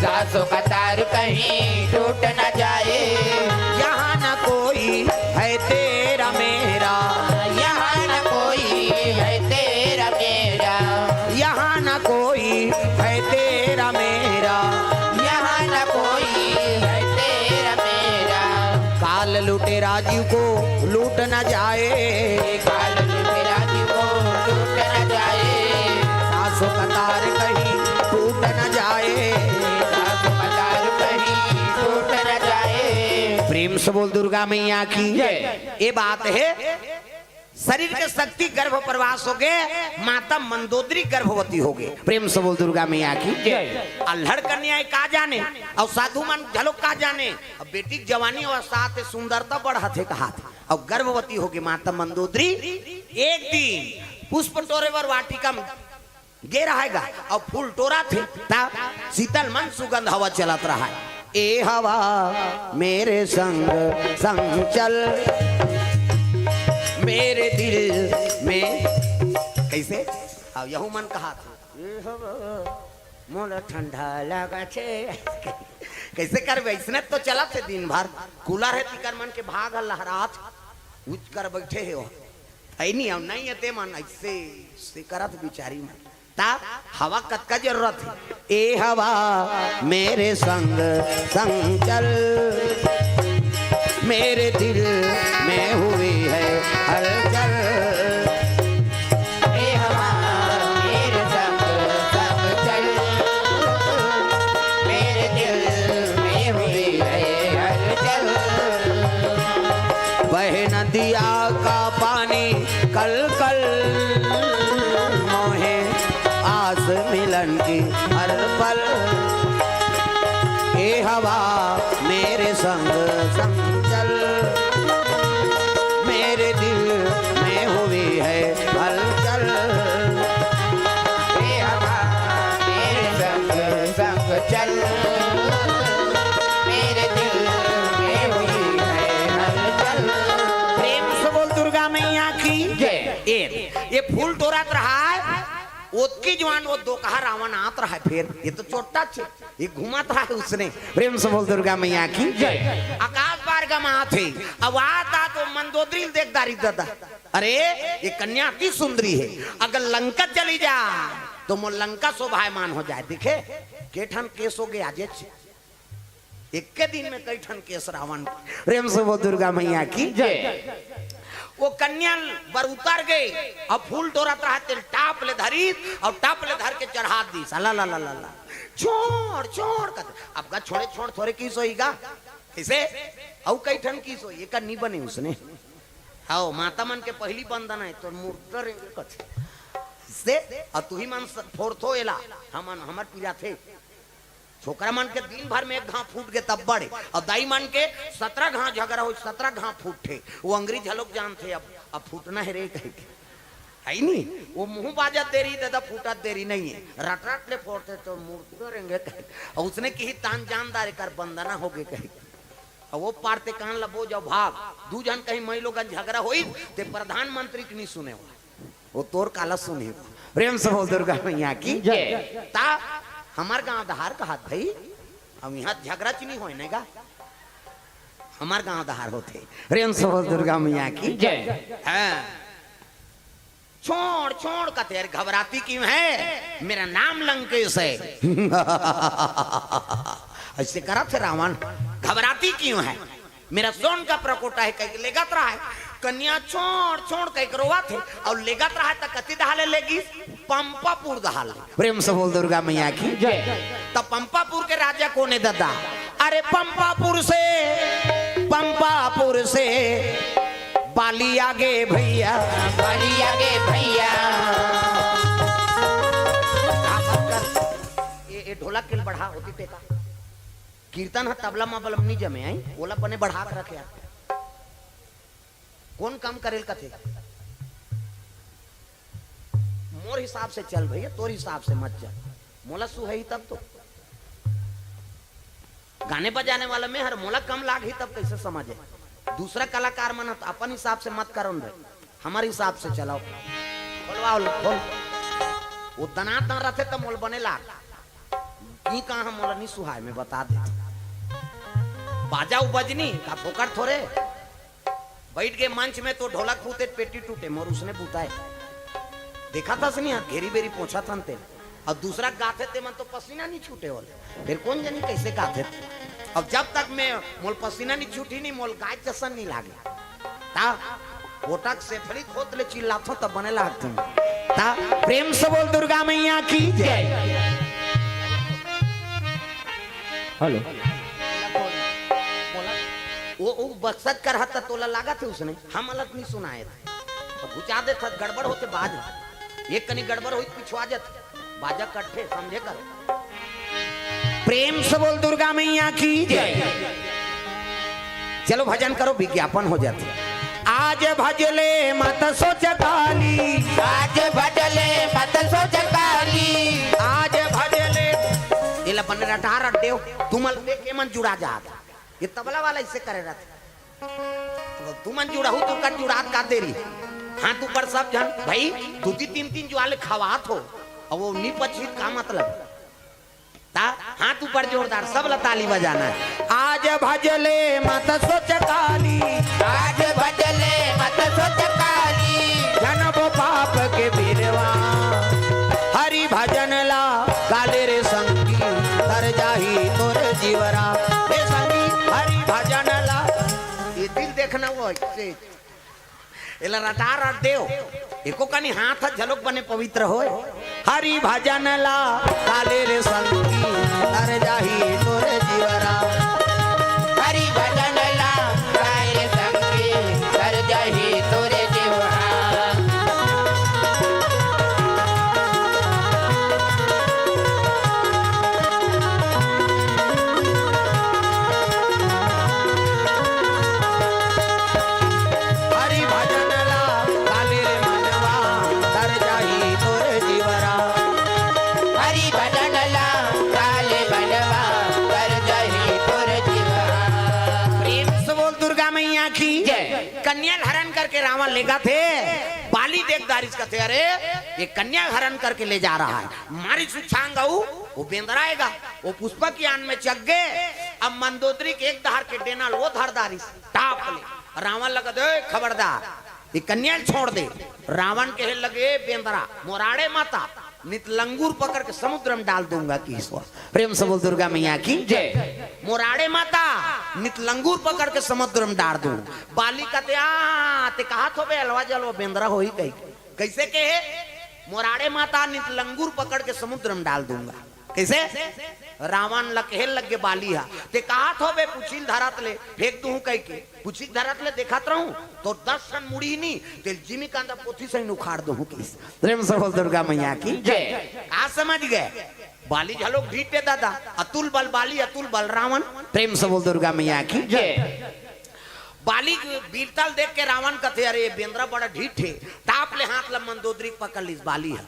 सांसों का तार कहीं टूट न जाए। यहाँ न कोई है तेरा मेरा। यहाँ न कोई है तेरा मेरा। यहाँ न कोई है तेरा मेरा। यहाँ न कोई है तेरा मेरा। काल लूटे राजू को लूट न जाए। काल लूटे राजू को लूट न जाए। सांसों का तार कहीं टूट न जाए। सांसों का तार कहीं टूट न जाए। प्रेम से बोल दुर्गा मैया की जय। ये बात हे, शरीर के शक्ति गर्भ प्रवास होगे, माता मंदोदरी गर्भवती होगे। प्रेम से बोल दुर्गा मैया की जय। अल्हड़ कन्या हे का जाने, अउ साधु मन घलो का जाने। अब बेटी के जवानी अवस्था आथे, सुंदरता बढ़त हे कहाथे। अउ गर्भवती होगे माता मंदोदरी। एक दिन पुष्प टोरे बर वाटिका म गे रहय गा, अउ फूल टोरथे, त शीतल मंद सुगंध हवा चलत रहय। ए हवा मेरे संग संग चल, मेरे दिल में। कइसे? अउ यहू मन कहाथे, ए हवा मोला ठंडा लागथे। कइसे करबे? अइसने तो चलत हे दिन भर। कूलर हे, तिकर मन के भाग ह लहरात, उच कर बइठे हे ओ। अइ नहीं, अउ नहीं हे ते मन अइसे से करत बिचारी मन। त हवा कतका जरूरत हे। ए हवा मेरे संग संग चल, मेरे दिल में हुई है हलचल। ए हवा मेरे संग संग चल, मेरे दिल में हुई है हलचल। बहे नदिया का पानी कल कल, मोहे आस मिलन की हर पल। ए हवा मेरे संग संग चल, मेरे दिल में हुई है हलचल। ए हवा मेरे संग संग चल, मेरे दिल में हुई है हलचल। प्रेम से बोल दुर्गा मैया की जय। ए, ए फूल टोरत रहय, ओतकी जुवार ओ दोकहा रावण आत रहय, फेर ए तो छोटका छे, ए घूमत रहय उसने। प्रेम से बोल दुर्गा मैया की जय। आकाश मार्ग म आथे, अउ आत आत ओ मंदोदरी ल देख डारिस ददा। अरे, ए कन्या अति सुंदरी हे, अगर लंका चली जाय, त मोर लंका शोभायमान हो जाय। देखे, के ठन केस होगे आजेच। एक्के दिन में कई ठन केस रावण के। प्रेम से बोल दुर्गा मैया की जय। ओ कन्या बर उतर गे, अउ फूल टोरत रहय, तेला टाप ले धरिस, अउ टाप ले धर के चढ़ा दिस। अला ला ला ला ला। छोड़, छोड़, कथे। अब गा छोड़े, छोड़, थोरे किस होही गा। कइसे? अउ कई ठन किस होही, एकर नी बने उसने। हव, माता मन के पहिली बंदना हे, तोर मुर्दा रेंगे कथे। से, अउ तुही मन स-, फोड़थो एला, हमन, हमर पिराथे। छोकरा मन के दिन भर में एक घांव फूट गे तब बड़े, अउ दाई मन के सतरा घांव झगरा होय, सतरा घांव फूटथे। ओ अंगरी घलोक जानथे, अब, अब फूटना हे रे कहिके। हे नी? ओ मुंह बाजत देरी ददा, फूटत देरी नइ हे। रट रट ले फोड़थे त मुर्दा रेंगे कहिके। अउ उसने किही तान जान डारे कर बंदना होगे कहिके। अउ ओ पार ते कान ल बोज अउ भाग। दू झन कहीं मइलोगन झगरा होइस, ते प्रधानमंत्री के नी सुने हो। ओ तोर काला सुनही। प्रेम से बोल दुर्गा मैया की जय। त हमर गांव डहार कहत भई, अउ इहां झगरा च नी होय न गा, हमर गांव डहार होथे। प्रेम से बोल दुर्गा मैया की जय। हां। छोड़, छोड़ कथे, अरे घबराती क्यों है? मेरा नाम लंकेश है। अइसे करथे रावण, घबराती क्यों है? मेरा सोन का परकोटा है, कहिके लेगत रहय। कन्या छोड़, छोड़ कहिके रोवत हे, अउ लेगत रहय त कति डहार ले लेगिस? पंपापुर डहार ले। प्रेम से बोल दुर्गा मैया की जय। त पंपापुर के राजा कोन हे ददा? अरे पंपापुर से, पंपापुर से बाली आगे भइया। बाली आगे भइया। ए, ए ढोलक के बढ़ा होती टेका। कीर्तन ह तबला मबला म नी जमे, आई? ओला बने बढ़ा के रखे यार। कोन काम करेल कथे? मोर हिसाब से चल भइया, तोर हिसाब से मत चल। मोला सुहाही तब तो। गाने बजाने वाला में हर मोला कम लागही तब कइसे समझे? दूसरा कलाकार मन ह तो अपन हिसाब से मत करन रे, हमर हिसाब से चलाओ। खोलवाओ लो, खोल। ओ दनादन रथे त मोल बने लाग। ई कहां मोला नी सुहाय, मैं बता दे। बाजा उ बजनी का फोकट थोरे। बइठ गे मंच में त ढोलक फूटे, पेटी टूटे, मोर उसने बुताय। देखथस नी, हाथ घेरी बेरी पोंछत हन ते। अउ दूसरा गाथे ते मन तो पसीना नी छूटे ओला। फेर कोन जनी कइसे गाथे ते। अउ जब तक मैं, मोल पसीना नी छूटी नी, मोल गाय जसन नी लागे। त पोटा के सेफली खोत ले चिल्लाथों त बने लागथे। त प्रेम से बोल दुर्गा मैया की जय। हेलो। ओ, ओ बक्सत करहत त तोला लागत हे उसने, हमला त नी सुनाय। त घुचा देथस, गड़बड़ होथे बाज। एक कनी गड़बड़ होई त पिछवा जाथे। बाजा कटथे, समझे करो। प्रेम से बोल दुर्गा मैया की जय। चलो भजन करो, विज्ञापन हो जाथे। आज भजले मत सोच काली। आज भजले मत सोच काली। आज भजले। एला बने रटा रट देव। तुमन देख के मन जुड़ा जात। ये तबला वाला इसे करे रहत। तुमन जुड़हू तो कर जुड़ात का देरी। हाथ ऊपर सब झन भाई, दू दी तीन तीन जुआले खवात हो। अब वो नी पछित का मतलब। ता हाथ ऊपर जोरदार, सब ला ताली बजाना है। आज भजले मत सोच काली। आज भजले मत सोच काली। जनबो पाप के बिरवा। हरि भजन ला गाले रे संगी, तर जाही तोर जीवरा। रे संगी, हरि भजन ला। ये दिल देखना वो ऐसे। एला रटा रट देव। एको कनी हाथ ह झलोक बने पवित्र होय। हरि भजन ला काले रे संगी, तर जाही तोरे जीवरा। हरि भजन ला काले रे संगी, तर जाही तोरे जीवरा। हरि भजन ला काले रे मनवा, तर जाही तोर जीवरा। हरि भजन ला काले मनवा, तर जाही तोर जीवरा। प्रेम से बोल दुर्गा मैया की। जय। कन्या हरण करके रावण लेगा थे, बाली देख दारिस कथे, "अरे, ये कन्या हरण करके ले जा रहा है।" मारी सुछांग अऊ, वो बेंदरा आएगा, वो पुष्पक यान में चघ गे। अब मंदोदरी के एक धार के डेना ल वो धर दारिस, टाप ले। रावण लगा दे, "खबरदार, ये कन्या ल छोड़ दे।" रावण कहे लगे, "बेंदरा, मोराड़े माता, नित लंगूर पकड़ के समुद्र में डाल दूंगा।" कि ईश्वर, प्रेम से बोल दुर्गा मैया की। जय। "मोराड़े माता, नित लंगूर पकड़ के समुद्र में डाल दूं।" बाली कथे, "आ, ते कहा थो बे, अलवा जलवा बेंदरा होही कही।" कैसे कहे? "मोराड़े माता, नित लंगूर पकड़ के समुद्र में डाल दूंगा।" कैसे? रावण ल कहे लगे बाली हा, "ते कहा थो बे, पुछिल धरत ले फेंक दूं कह के, पुछिल धरत ले देखत रहूं तो दस ठन मुड़ी नी, ते जिमी कांदा पोथी सही उखाड़ दूं।" किस प्रेम से बोल दुर्गा मैया की। जय। का समझ गए? बाली झलोक ढीठ हे दादा, अतुल बल बाली, अतुल बल रावण। प्रेम से बोल दुर्गा मैया की। जय। बाली बीरता ल देख के रावण कथे, "अरे, ये बेंदरा बड़ा ढीठ हे।" टाप ले हाथ ल मंदोदरी पकड़ लिस बाली ह।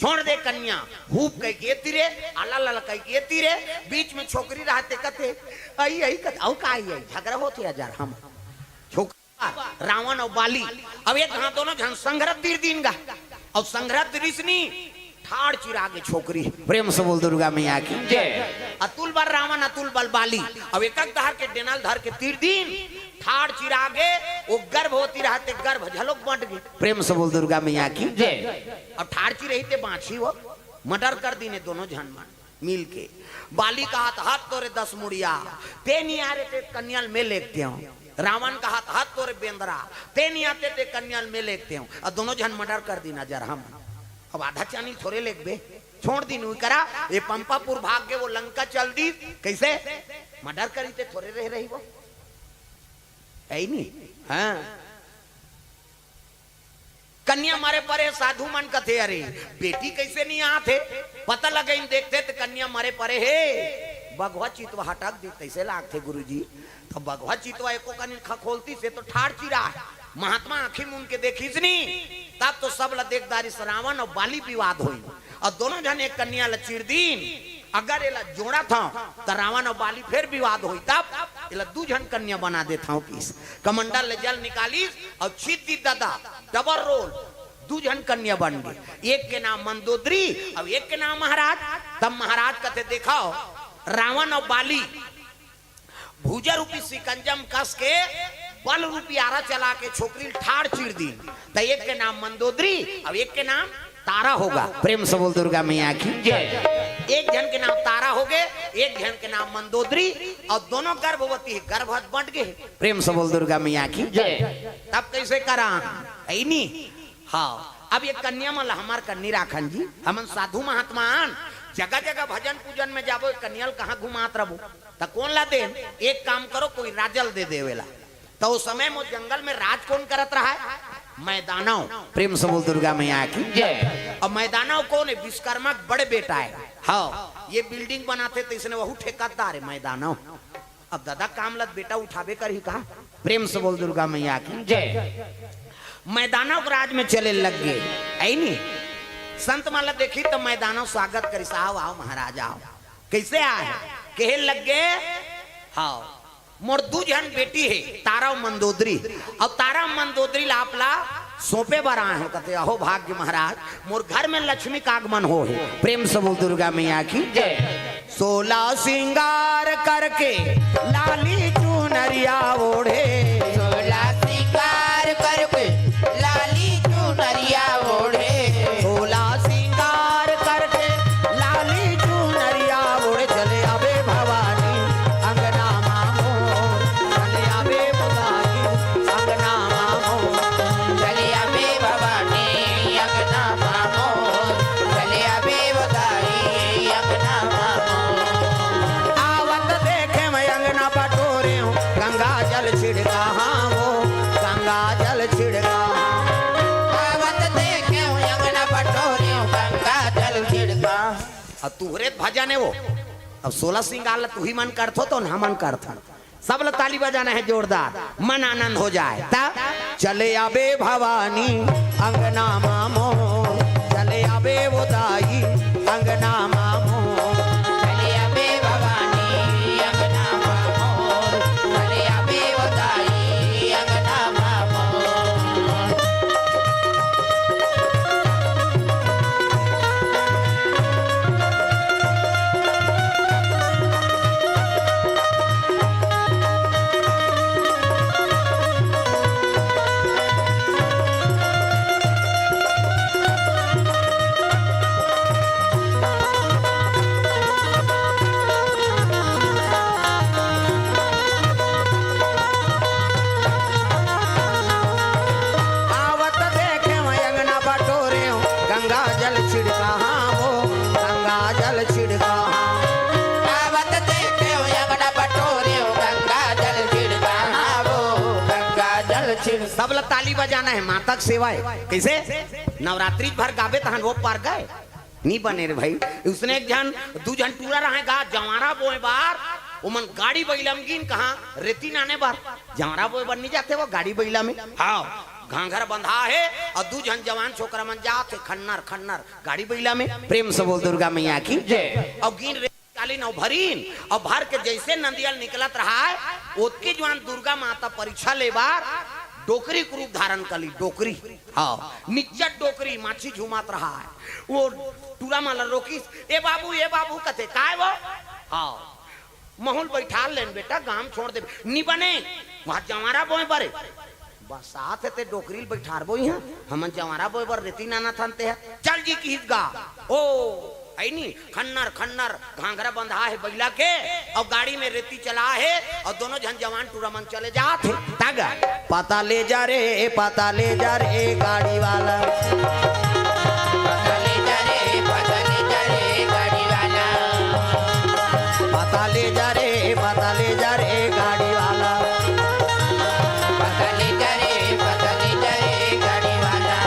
"छोड़ दे कन्या।" हुप कह के तीरे, अला लल कह के तीरे, बीच में छोकरी रहते कथे, "आई, आई," कथे, "अउ का आई, आई?" झगड़ा होथे हजार हम। छोकरी रावण अउ बाली, अब एक हाथ दोनों झन संघरा तीर दीन गा, अउ संघरा तीरिस नी, ठाड़ चिरा गे छोकरी। प्रेम से बोल दुर्गा मैया की। जय। अतुल बल रावण, अतुल बल बाली, अब एक एक धार के डेना ल धर के तीर दीन, ठाड़ चिरा गे, वो गर्भवती रहते गर्भ झलोक बंट गे। प्रेम से बोल दुर्गा मैया की। जय। अब ठाड़ चिरही ते बांची वो, मर्डर कर दीन हे दोनों झन मन। मिल के बाली कहत, "हत तोरे दस मुड़िया, ते नी आते ते कन्या ल में लेगतेंव।" रावण कहत, "हत तोरे बेंदरा, ते नी आते ते कन्या ल में लेगतेंव।" अउ दोनों झन मर्डर कर दीन हजार हम। अब आधा चानी ल थोरे लेगबे, छोड़ दीन उही करा, ये पंपापुर भाग गे, वो लंका चल दीस। कैसे? मर्डर करी ते थोरे रहे रही वो। है ही नहीं। हाँ। कन्या मरे परे, साधु मन कथे, "अरे, बेटी कैसे नहीं आत हे?" पता लगइन देखथे त कन्या मरे परे हे। बघवा चितवा हटक दे, कैसे लागथे गुरुजी? त बघवा चितवा एको कनिन खखोलतिस, ये तो ठाड़ चिरा हे। महात्मा आँखी मूंद के देखिस नी, तब तो सब ल देख दारिस रावण अउ बाली विवाद होइन। अउ दोनों झन एक कन्या ल चीर दीन। अगर एला जोड़त हंव, त रावण अउ बाली फेर विवाद होही, तब एला दू झन कन्या बना देत हंव किस। कमंडल ले जल निकालिस अउ छीत दीस दादा, डबल रोल, दू झन कन्या बन गे। एक के नाम मंदोदरी अउ एक के नाम महाराज। तब महाराज कथे, "देखव, रावण अउ बाली भुजा रूपी सिकंजम कस के बल रूपी आरा चला के छोकरी ल ठाड़ चीर दीन। त एक के नाम मंदोदरी अउ एक के नाम तारा होगा।" प्रेम से बोल दुर्गा मैया की। जय। एक झन के नाम तारा होगे, एक झन के नाम मंदोदरी, अउ दोनों गर्भवती हे, गर्भ बंट गे। प्रेम से बोल दुर्गा मैया की। जय। तब कैसे करा? है नी? हाँ, अब ये कन्या मन ल हमर कन्नी राखन जी, हमन साधु महात्मा आन, जगह जगह भजन पूजन में जाबो, ये कन्या ल कहाँ घुमात रहबो? त कोन ला देन? एक काम करो, कोई राजा ल दे देवेला। त ओ समय म जंगल में राज कोन करत रहा हे? मैदानव। प्रेम से बोल दुर्गा मैया की। जय। अब मैदानव कोन हे? विश्वकर्मा के बड़े बेटा हे। हाँ, ये बिल्डिंग बनाथे त इसने वहू ठेकेदार हे मैदानव। अब दादा काम लत बेटा उठाबे करही का? प्रेम से बोल दुर्गा मैया की। जय। मैदानव के राज में चले लग गे, ऐ नी? संत मन ला देखी त मैदानव स्वागत करिस, "आओ, आओ महाराज, आओ।" कइसे आए? कहे लग गे, "हाँ, मोर दू झन बेटी हे, तारा अउ मंदोदरी, अउ तारा मंदोदरी ला आप ला सौंपे बर आए हों।" कथे, "अहो भाग्य महाराज, मोर घर में लक्ष्मी का आगमन हो हे।" प्रेम से बोल दुर्गा मैया की। जय। सोला सिंगार करके लाली चुनरिया ओढ़े। सोला सिंगार करके लाली चुनरिया ओढ़े। सोला सिंगार करके लाली चुनरिया ओढ़े। चले आबे भवानी अंगना मामो, चले आबे भवानी अंगना मामो। चले आबे भवानी अंगना मामो, चले आबे भवानी अंगना मामो। आवत देखे मैं अंगना बटोरे हूँ, गंगा जल छिड़का, हाँ वो गंगा जल छिड़का। आवत देखे हूँ अंगना बटोरे हूँ, गंगा जल छिड़का। अब तुहरे भजन हे वो, अब सोला सिंगार ला तुही मन करथो तो ना मन करथन। सब ला ताली बजाना हे जोरदार, मन आनंद हो जाए। तब चले आबे भवानी अंगना मामो, चले आबे वो दाई अंगना मामो। चले आबे भवानी अंगना मामो, चले आबे वो दाई अंगना मामो। आवत देखे मैं अंगना बटोरे हूँ, गंगा जल छिड़का, हाँ वो गंगा जल छिड़का, हाँ। आवत देखे मैं अंगना बटोरे हूँ, गंगा जल छिड़का, हाँ वो गंगा जल छिड़का। सब ला ताली बजाना हे, माता के सेवा हे। कइसे? नवरात्रि भर गाबे तहन वो पार गए। नी बने रे भाई। उसने एक झन, दू झन टूरा रहे गा, जवारा बोए बार, ओमन गाड़ी बइला में गिन कहाँ, रेती लाने बार। जवारा बोए बर नी जाथे वो गाड़ी बइला में। हाँ, घांघर बंधा हे, अउ दू झन जवान छोकरा मन जात हे, खन्नर, खन्नर, गाड़ी बइला में। प्रेम से बोल दुर्गा मैया की। जय। अउ गिन रे कालीन अउ भरीन, अउ भर के जइसे नंदिया ल निकलत रहाय, ओतके जुवान दुर्गा माता परीक्षा ले बार डोकरी के रूप धारण कर ली, डोकरी। हाँ, निच्चट डोकरी, माछी झूमत रहाय। वो टूरा मन ल रोकिस, "ए बाबू, ए बाबू," कथे, "काय वो?" हाँ, "महूं ल बइठार लेन बेटा, गांव छोड़ देबे।" "नी बने, वहाँ जवारा बोए बरे।" बरसात हे ते डोकरी ल बइठारबो इहाँ, हमन जवारा बोए बर रेती लानत हन ते ह। चल जी किहिस गा। ओ, अइनी, खन्नर, खन्नर, घांघरा बंधा हे बइला के, अउ गाड़ी में रेती चला हे, अउ दोनों झन जवान टूरा मन चले जात हे। तग, पता ले जा रे, पता ले जा रे गाड़ी वाला। पता ले जा रे, पता ले जा रे गाड़ी वाला। पता ले जा रे, पता ले जा रे गाड़ी वाला। पता ले जा रे, पता ले जा रे गाड़ी वाला।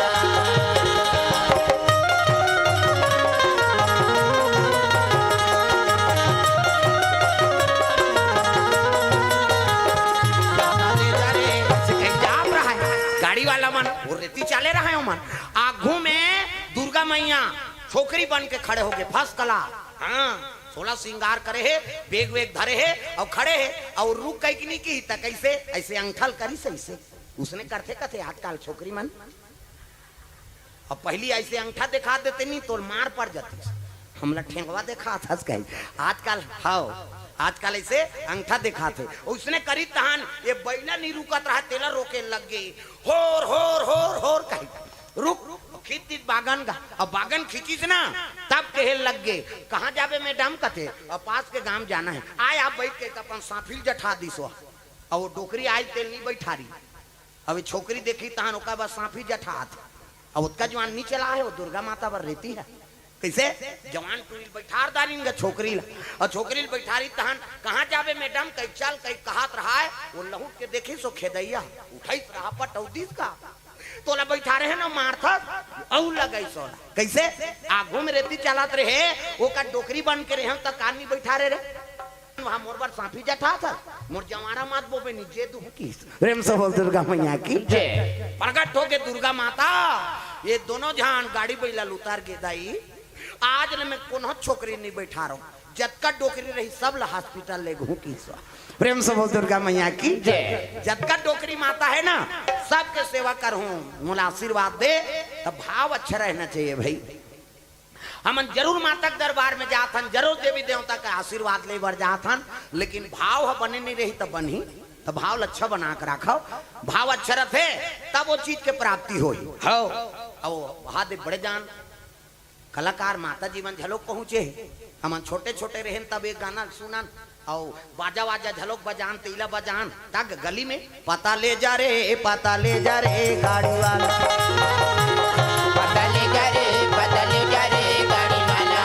पता ले जा रे, से कहीं जात रहा है गाड़ी वाला मन, वो रेती चाले रहा है मन। आगू में दुर्गा मैया छोकरी बन के खड़े हो गए, फर्स्ट क्लास। हाँ, सोला सिंगार करे हे, बेग वेग धरे हे, अउ खड़े हे, अउ रुक कहि के नी किही, त कइसे? अइसे अंगठा ल करिस, अइसे। उसने करथे, कथे आजकल छोकरी मन। अब पहिली अइसे अंगठा देखा देते नी, तो मार पड़ जाती। हमला ठेंगवा देखात हस कही। आजकल, हाँ, आजकल अइसे अंगठा देखाथे। उसने करी तहान, ये बइला नी रुकत रहा, तेला रोके लग गे। होर, होर, होर, होर कही। रुक, रुक, खींच दिस बागन गा। अब बागन खींचिस ना, तब कहे लग गे, "कहाँ जाबे मैडम?" कथे, "अब पास के गांव जाना है।" आय आप बइठ के अपन सांफी ल जठा दिस वो। अब वो डोकरी आय तेल नी बइठारी। अब ये छोकरी देखी तहन ओकर बर सांफी जठात। अब ओतका जुवान नी चला है, वो दुर्गा माता बर रेती है। कइसे? जवान टूरी ल बइठार दारिन गा छोकरी ला। अउ छोकरी ल बइठारी तहन, "कहाँ जाबे मैडम?" कही, "चल," कही कहत रहाय, वो लहुट के देखिस वो खेदइया, उठइस रहा पटौदीस का। "तोला बइठारे हे ना मारथस," अउ लगइस ओला। कइसे? आगू में रेती चलत रहे, ओकर डोकरी बन के रहे, त कान नी बइठारे रे। वहाँ मोर बर सांफी जठा था, मोर जवारा मात बोबे निजे दू किस। प्रेम से बोल दुर्गा मैया की। जय। प्रकट हो के दुर्गा माता, ये दोनों जहान गाड़ी बैला उतार के दाई, आज ले मैं कोनो छोकरी नहीं बैठा रहा हूँ, जतका डोकरी रही सब ला हॉस्पिटल ले घूँ किस। प्रेम से बोल दुर्गा मैया की। जय। जतका डोकरी माता है ना, सबके सेवा करहूँ, मोला आशीर्वाद दे। तब भाव अच्छा रहना चाहिए भाई। हमन जरूर माता के दरबार में जात हन, जरूर देवी देवता का आशीर्वाद ले बर जात हन, लेकिन भाव ह बने नहीं रही तब बनही। तो भाव ल अच्छा बना के राखव, भाव अच्छा रथे तब वो चीज के प्राप्ति होही। हो। अब वहा दे बड़े जान कलाकार माता जी मन झलोक पहुंचे हे। हमन छोटे छोटे रहेन तब एक गाना सुनन, अउ बाजा वाजा झलोक बजान, तेला बजान, तक गली में पता ले जा रे, पता ले जा रे गाड़ी वाला। पता ले जा रे, पता ले जा रे गाड़ी वाला।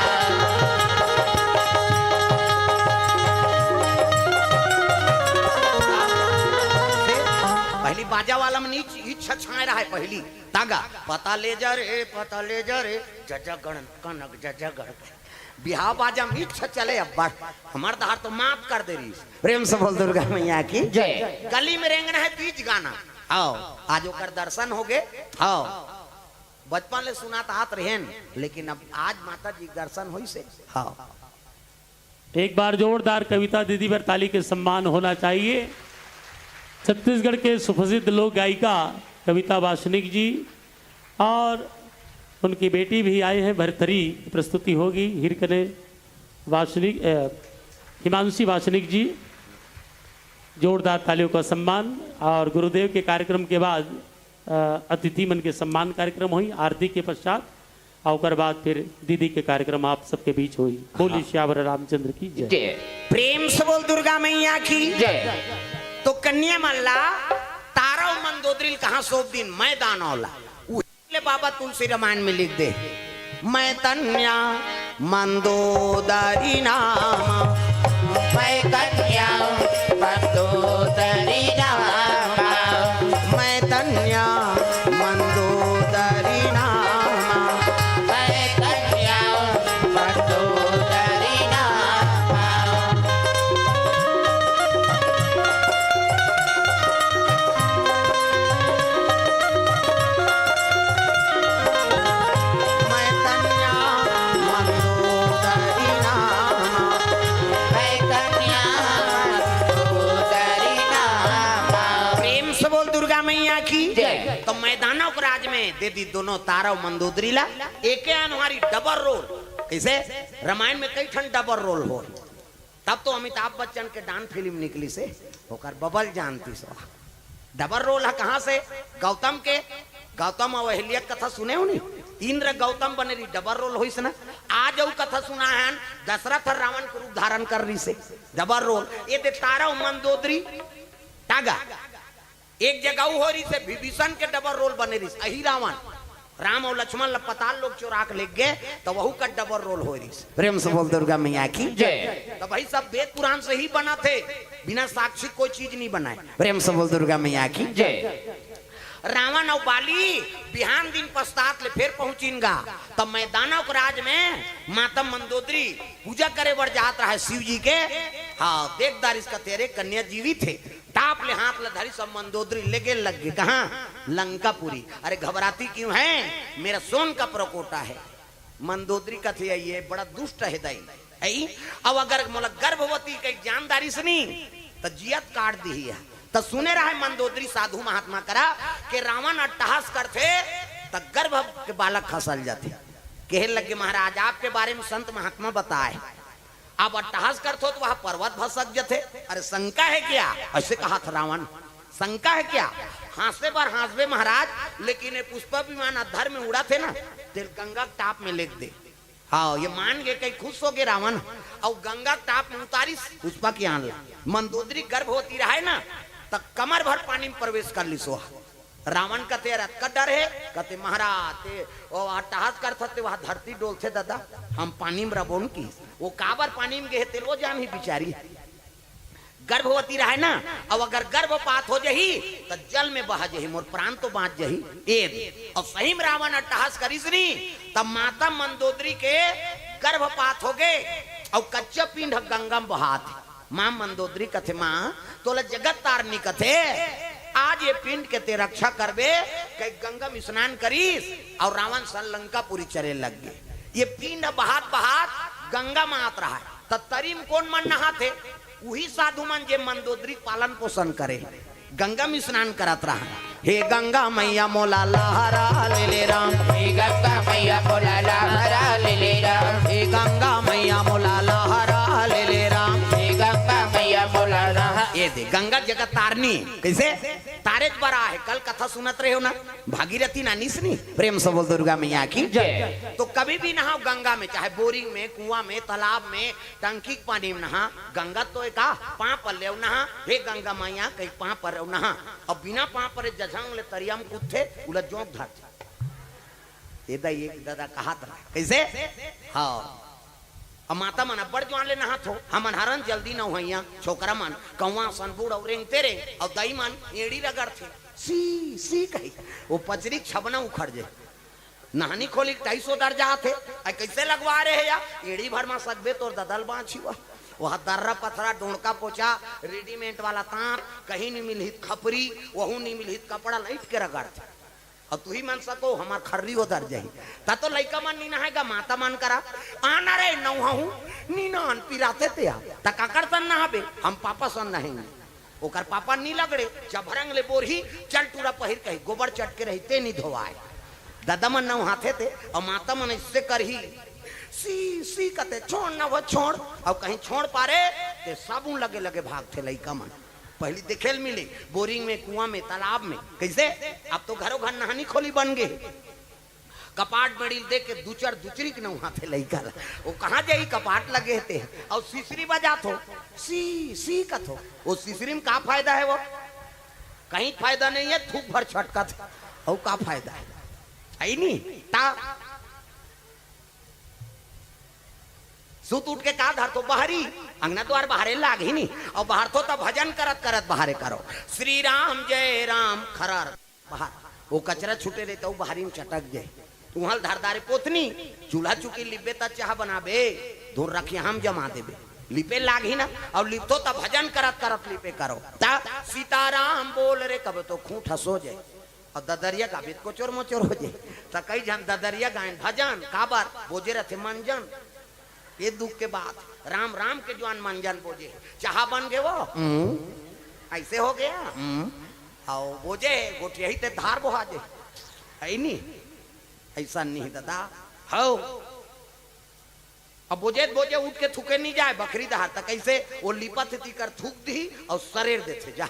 पहली बाजा वाला मन इच छछाए रहा है पहली। तागा पता ले जा रे, पता ले जा रे, जजगण कनक जजगण। बिहाव बाजा में इच्छा चले अब्बड़। हमार दहार तो माफ कर दे रही। प्रेम से बोल दुर्गा मैया की। जय। गली में रेंगना है तीज गाना। आओ, आज ओकर दर्शन हो गए। आओ, बचपन ले सुनात आत रहेन, लेकिन अब आज माता जी के दर्शन होई से। आओ। एक बार जोरदार कविता दीदी बर ताली के सम्मान होना चाहिए। छत्तीसगढ़ के सुप्रसिद्ध लोक गायिका कविता वासनिक जी और उनकी बेटी भी आए हैं, भरथरी की प्रस्तुति होगी। हिरकने वासनिक, अ, हिमांशी वासनिक जी, जोरदार तालियों का सम्मान। और गुरुदेव के कार्यक्रम के बाद, अ, अतिथि मन के सम्मान कार्यक्रम होई आरती के पश्चात। अउ ओकर बाद फिर दीदी के कार्यक्रम आप सबके बीच होई। बोलिए हाँ। सियावर रामचंद्र की जय। जय। प्रेम से बोल दुर्गा मैया की। जय। तो कन्या मन ला तारा अउ मंदोदरी ल कहाँ सौंप दिन? मैदान वाला। उहे ले बाबा तुलसी रामायण में लिख दे, मैं तन्या मंदोदरी नाम। मैं कन्या मंदोदरी नाम। मैं तन्या मंदोदरी नाम। मैं तन्या मंदोदरी नाम। मैं तन्या मंदोदरी नाम। मैं तन्या मंदोदरी नाम। प्रेम से बोल दुर्गा मैया की। जय। तो मैदानव के राज में दे दी दोनों तारा अउ मंदोदरी ला एके अनुहारी डबल रोल। कैसे? रामायण में कई ठन डबल रोल हो। तब तो अमिताभ बच्चन के डान फिल्म निकली से, ओकर बबल जानती सो। डबल रोल है कहाँ से? गौतम के। गौतम अउ अहिल्या के कथा सुने हो नी? इंद्र गौतम बने रही, डबल रोल होइस ना। आज अउ कथा सुना है, दशरथ रावण के रूप धारण कर रही से, डबल रोल। ये दे तारा अउ मंदोदरी टागा। एक जगह हो रही से विभीषण के डबल रोल बने रही, अही रावण। राम अउ लक्ष्मण ल पताल लोक चोरा के लेग गे, त वहू का डबल रोल हो रही। प्रेम से बोल दुर्गा मैया की। जय। त भाई सब वेद पुराण से ही बना थे, बिना साक्षी कोई चीज नहीं बनाए। प्रेम से बोल दुर्गा मैया की। जय। रावण अउ बाली बिहान दिन पश्चात ले फेर पहुंचिन गा, तब मैदानव के राज में माता मंदोदरी पूजा करे बर जात रहा है शिव जी के। हाँ, देख दारिस का तेरे कन्या जीवित है। टाप ले हाथ ल धरी सब मंदोदरी लेगे लग गे। कहाँ? लंकापुरी। अरे घबराती क्यों है? मेरा सोन का परकोटा है। मंदोदरी कथे, "ये बड़ा दुष्ट है दाई।" ऐ, अब अगर मोला गर्भवती के जान दारिस नी, त जियत काट दिही है। त सुने रहे मंदोदरी साधु महात्मा करा के रावण अट्टहास करथे, त गर्भ के बालक खसल जाथे। कहे लगे, "महाराज, आपके बारे में संत महात्मा बताए।" अब अट्टहास करथो त वह पर्वत भसक जथे। अरे शंका है क्या? ऐसे कहा था रावण, शंका है क्या? हाँसे बर हाँसबे महाराज, लेकिन ये पुष्पक विमान अधर में उड़ाथे ना, तेल गंगा के टाप में लेग दे। हाँ, ये मान गे, कहीं खुश हो गे रावण। अउ गंगा के टाप में उतारिस पुष्पक विमान ला। मंदोदरी गर्भवती रहे ना, त कमर भर पानी में प्रवेश कर लिस वह। रावण कथे, "अरे, अतका डर हे?" कथे, "महाराज, ते ओ अट्टहास करथस, ते वहाँ धरती डोलथे ददा, हम पानी में रबोन की।" वो काबर पानी में गे हे, तेल वो जानही बिचारी। गर्भवती रहे ना, अब अगर गर्भपात हो जही, त जल में बह जही, मोर प्राण तो बाँच जही। ए, अउ सही में रावण अट्टहास करिस नी, तब माता मंदोदरी के गर्भपात हो गे, अउ कच्चा पिंड गंगा में बहात हे। माँ मंदोदरी कथे, माँ तोला जगत तारनी कथे, आज ये पिंड के ते रक्षा करबे। कहि गंगा में स्नान करिस अउ रावण सन लंकापुरी चरे लग गे। ये पिंड बहात बहात गंगा में आत रहा है, त तरी में कोन मन नहाथे? उही साधु मन जे मंदोदरी पालन पोषण करे। गंगा में स्नान करत रहा। हे गंगा मैया मोला लहरा ले ले राम। हे गंगा मैया मोला लहरा ले ले राम। हे गंगा मैया मोला लहरा ले ले राम। हे गंगा मैया मोला लहरा। ये दे गंगा जगत तारनी। कइसे? तारेच बर आहे। कल कथा सुनत रहे हो ना, भागीरथी नानिस नी। प्रेम से बोल दुर्गा मैया की। जय। तो कभी भी नहाओ गंगा में, चाहे बोरिंग में, कुआं में, तालाब में, टंकी के पानी में नहा। गंगा तो एका पाँव पर ले नहा, हे गंगा मैया कहि पाँव पर ले नहा। अब बिना पाँव पर जझंग ले तरिया में कूदथे, उला जोंक धरथे। ये दा, ये दादा कहात रहा। कइसे? हाँ। अब माता मन अब्बड़ जुआर ले नहात हो, हमन हरन जल्दी नहवइया, छोकरा मन कौवा सन बूढ़ अउ रेंगते रेंग, अउ दाई मन एड़ी रगड़थे, सी, सी कहि, वो पचरी के छबना उखड़ जाय। नहानी खोली के टाइस ओदर जात हे। अई कइसे लगवा रहे हे या? एड़ी भर मा सकबे तोर ददल बाँची हुआ। वह दर्रा पथरा, डोंड़का पोचा, रेडीमेड वाला तांत, कहीं नी मिलही त खपरी, वहू नी मिलही त कपड़ा, लइट के रगड़थे। अउ तुही मन सको, हमर खर्री ओदर जाही। त तो लइका मन नी नहाय गा, माता मन करा। आना रे नौहा हूँ, नी नहान पिराथे ते आ। त काकर सन नहाबे, हम पापा सन नहाएंगे। ओकर पापा नी लगड़े, जभरंग ले बोरही, चल टूरा पहिर कही, गोबर चटके रही, ते नी धोवाय। ददा मन नहाथे ते, अउ माता मन अइसे करही, सी, सी कथे, छोड़ ना वो, छोड़। अउ कहीं छोड़ पारे, ते साबुन लगे लगे भागथे लइका मन। पहिली देखे ल मिले, बोरिंग में, कुआं में, तालाब में। कइसे? अब तो घरो घर नहानी खोली बन गे। कपाट बड़ी ल देख के दुचर दुचरी के नहाथे लइका ला। वो कहाँ जाही, कपाट लगे हे ते। अउ सिसरी बजात हो, सी, सी कथो। वो सिसरी में का फायदा हे वो? कहीं फायदा नहीं हे, थूक भर छटकत हे। अउ का फायदा हे? अई नी? ता सुत उठ के का धरथो? बहरी। अंगना द्वार बहारे लागही नी। अउ बहारथो त भजन करत करत बहारे करो, श्री राम जय राम खरर। बाहर वो कचरा छूटे रहे त वो बहरी में चटक जाय। उहाँ ल धर दारे पोतनी, चूल्हा चुकी लिपबे त चाह बनाबे, धुर रखिया हम जमा देबे। लिपे लागही ना, अउ लिपथो त भजन करत करत लिपे करो। त सीताराम बोल रे कब तो खूंट हंसो जाय। अउ ददरिया गाबे त कोचोर मोचोर हो जाय। त कई झन ददरिया गायन भजन, काबर? बोजे रथे मंजन। ये दुख के बात, राम राम के जुआर मंजन बोजे। चाह बन गे वो, हम्म। अइसे हो गया। हम्म। अउ बोजे गोठियाही ते धार बोहा जे। अई नी? अइसा नी ददा। हव। अब बोजे त बोजे उठ के थूके नी जाय, बखरी डहार त कइसे? वो लिपत हे तिकर थूक दिही अउ सरेर देथे जा।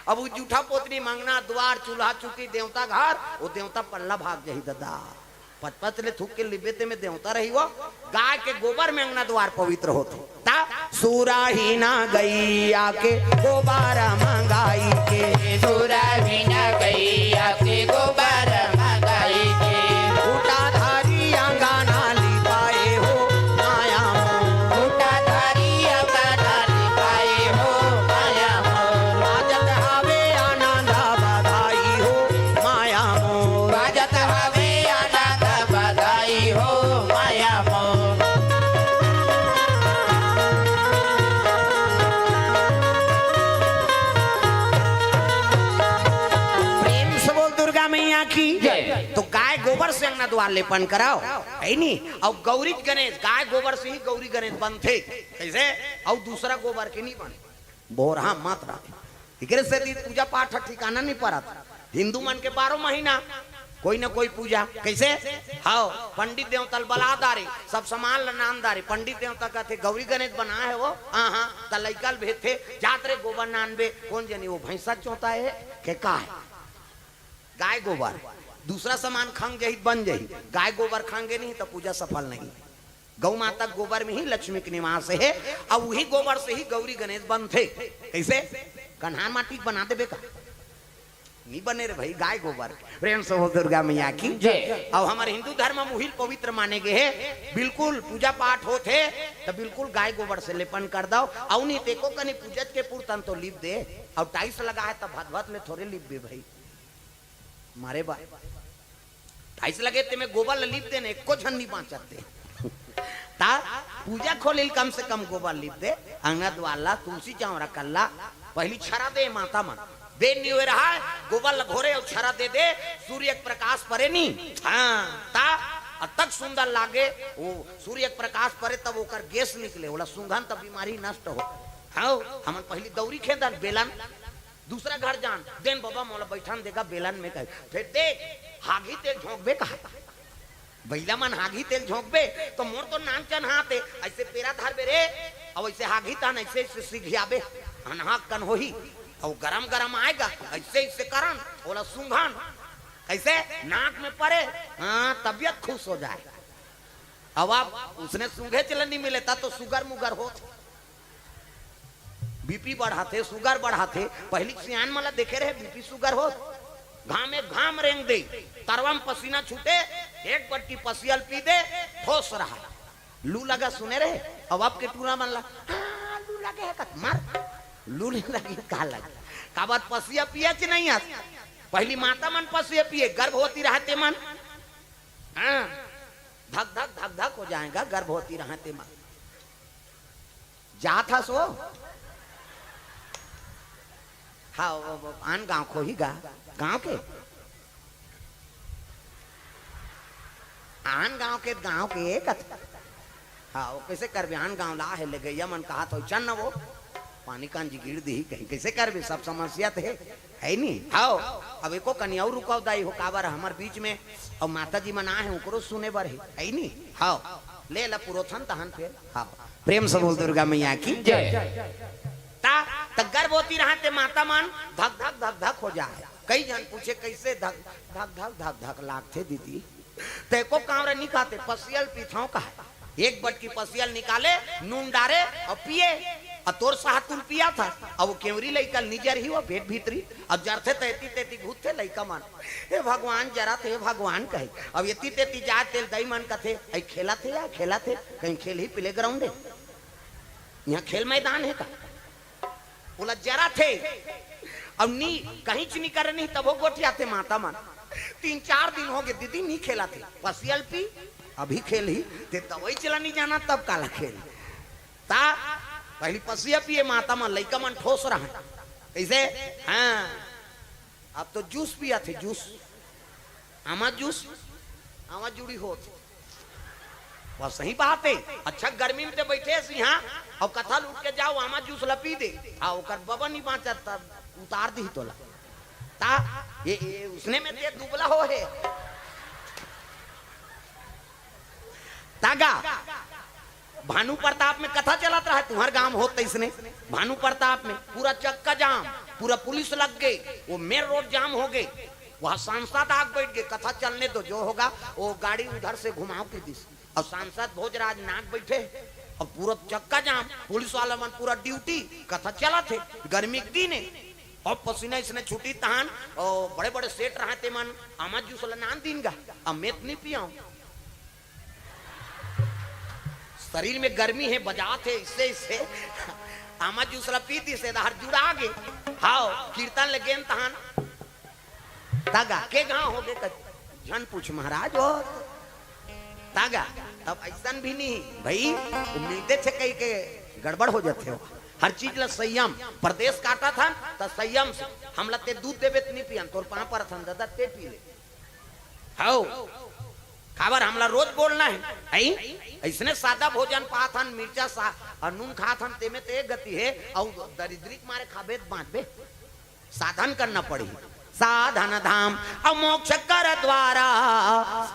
अब वो जूठा पोतनी, मंगना द्वार, चूल्हा चुकी, देवता घर, वो देवता पल्ला भाग जाही ददा। पचपच ले थूक के लिबे ते में देवता रही वो। गाय के गोबर में अंगना द्वार पवित्र होथे। ता सुराही ना गैया के गोबर मंगाई के। सुराही ना गैया के गोबर मंगाई के। उठाधारी अंगना लिपाए हो माया मोर। उठाधारी अंगना लिपाए हो माया मोर। बाजत हवे आनंद बधाई हो माया मोर। बाजत हवे आनंद बधाई हो माया मोर। प्रेम से बोल दुर्गा मैया की। जय। तो गाय गोबर से अंगना द्वार लेपन कराओ, हे नी? अउ गौरी गणेश, गाय गोबर से ही गौरी गणेश बनथे। कइसे? अउ दूसरा गोबर के नी बने। बोरहा मत रख। एकरे सेती पूजा पाठ ह ठिकाना नी परत। हिंदू मन के बारह महीना कोई ना कोई पूजा। कइसे? हव, पंडित देवता ल बला दारे, सब समान ल नान दारे। पंडित देवता कथे, "गौरी गणेश बनाए हे वो?" "हाँ, हाँ।" त लइका ल भेजथे, "जात रे गोबर नानबे।" कोन जनी वो भैंसा चोता हे के का हे? गाय गोबर। दूसरा समान खंग जही त बन जही, गाय गोबर खंगे नहीं त पूजा सफल नहीं। गौ माता के गोबर में ही लक्ष्मी के निवास हे, अउ उही गोबर से ही गौरी गणेश बनथे। कइसे? कन्हार माटी के बना देबे का? नी बने रे भई, गाय गोबर। प्रेम से हो दुर्गा मैया की। जय। अउ हमर हिंदू धर्म में उही ल पवित्र माने गे हे। बिल्कुल पूजा पाठ होत हे त बिल्कुल गाय गोबर से लेपन कर दव। अउ नी त एको कनी पूजत के पुरतन तो लिप दे, अउ टाइल्स लगा हे त भदभद ले थोरे लिपबे भई। मारे बा। टाइल्स लगे ते में गोबर ल लिप देन, एको झन नी बाँचत ते। ता पूजा खोलिल कम से कम गोबर लिप दे, अंगना द्वार ला, तुलसी चौरा कर ला, पहली छरा दे माता मन। दे निवे रहा, गोबर ल घोरे अउ छरा दे दे, सूर्य के प्रकाश परे नी। हाँ, ता अतक सुंदर लागे, वो सूर्य के प्रकाश परे तब ओकर गैस निकले, ओला सूंघन तब बीमारी नष्ट हो। हाँ, हमन पहली दौरी खेदन बेलन, दूसरा घर जान, देन बाबा मोला बैठन देगा बेलन में कहे। फिर देख, हागी तेल झोंकबे कहा। बइला मन हागी तेल झोंकबे, तो मोर तो नान चन हाथ है, ऐसे पेरा धरबे रे, अउ ऐसे हागी तहन ऐसे, ऐसे सिघियाबे, अनहाक कन होही, अउ गरम गरम आएगा, ऐसे, ऐसे करन, ओला सूंघन, ऐसे नाक में परे, हाँ, तबियत खुश हो जाए। अब आप उसने सूंघे चले नहीं मिले, ता तो सुगर मुगर होत। बीपी बढ़ाथे, सुगर बढ़ाथे। पहिली सियान मन ला देखे रहे, बीपी सुगर होत। घाम में घाम रेंग दे, तरवा में पसीना छूटे, एक बट्टी पसियल पी दे, ठोस रहा। लू लगा सुने रहे, अब आपके टूरा मन ला, "हाँ, लू लगे है कत, मार।" लू नहीं लगी, का लगी? काबर पसिया पिया कि नहीं आस? पहिली माता मन पसिया पिए, गर्भवती रहते मन। हाँ, धक धक धक धक हो जाएगा गर्भवती रहते मन। जात हस वो? हाँ, वो, वो आन गांव खोही गा, गांव के, आन गांव के, गांव के कत। हाँ, वो कैसे करबे? आन गांव ला है, ले गैया मन कहा तो चल न वो, पानी कान जी गिर दी कहीं, कैसे करबे? सब समस्या तो है, है नी? हाँ, अब एको कनी अउ रुकाव दाई हो, काबर हमर बीच में, अउ माता जी मन आए हैं, ओकरो सुने बर है, है नी? हाँ, ले ला पुरोथन तहन फिर, हाँ, प्रेम से बोल दुर्गा मैया की जय। ता, त गर्भवती रहते माता मन धक धक धक धक हो जाए। कई जन पूछे, "कैसे धक धक धक धक धक लागथे दीदी?" त एको कांवरा नी खाते, पसियल पीथव कहा। एक बटकी पसियल निकाले, नून डारे अउ पिए। अउ तोर साहतुल पिया था, अब वो केवरी लइका निजर ही वो पेट भीतरी, अब जरथे त एती तेती घूमथे लइका मन। "हे भगवान, जरा थे, हे भगवान," कहे। अब एती तेती जाए तेल दई मन कथे, "ऐ खेला थे या खेला थे, कहीं खेल ही प्ले ग्राउंड है, यहाँ खेल मैदान है का?" ओला जरा थे, अब नी, कहीं च नी करे नहीं, तब वो गोठिया थे माता मन। तीन चार दिन हो गए, "दीदी नी खेला थे, पसियल पी, अभी खेल ही, ते दवाई चला नहीं जाना, तब काला खेल।" ता पहली पसिया पिए माता मन, लइका मन ठोस रहा। कैसे? हाँ, अब तो जूस पिया थे, जूस, आमा जूस, आमा जुड़ी होत। बस सही बात है। अच्छा, गर्मी में ते बैठे हस यहाँ, अउ कथा लूट के जाओ, आमा जूस ला पी दे। हाँ, ओकर बबा नहीं बाँचत, तब उतार दी तोला। ता, ये, ये उसने में ते दुबला हो है। तागा, भानु प्रताप में कथा चलत रहा, तुम्हार गांव होत तैसने। भानु प्रताप में पूरा चक्का जाम, पूरा पुलिस लग गए, वो मेन रोड जाम हो गए। वहाँ सांसद आग बैठ गए, कथा चलने दो, जो होगा वो गाड़ी उधर से घुमाओ की दिस। अब सांसद भोजराज नाग बैठे, अब पूरा चक्का जाम, पुलिस वाला मन पूरा ड्यूटी, कथा चलत हे, गर्मी के दिन हे। अब पसीना इसने छुटी तहान, और बड़े बड़े सेठ रहते मन, आमा जूस ला नान दिन गा, अब मैं तो नहीं पियाऊं। शरीर में गर्मी है, बजात है, इससे, इससे आमा जूस ला पीती से, दहर जुड़ा गे। हाव, कीर्तन ले गेन तहान। तागा, के गांव हो गे, झन पूछ महाराज हो। तागा, तब ऐसन भी नहीं, भाई, वो मिलते छे कहीं के गड़बड़ हो जाते हो। हर चीज ला संयम, परदेस काटा था, त संयम से, हमला ते दूध देबे त नहीं पियन, तोर पाँव परथन, दादा, ते पी ले। हव, काबर हमला रोज बोलना है, है? ऐसने सादा भोजन पाथन, मिर्चा सा, अउ नून खाथन, तेमे ते गति है, अउ दरिद्री के मारे खाबे त बांचबे। साधन करना पड़ी। साधन धाम अउ मोक्ष कर द्वारा,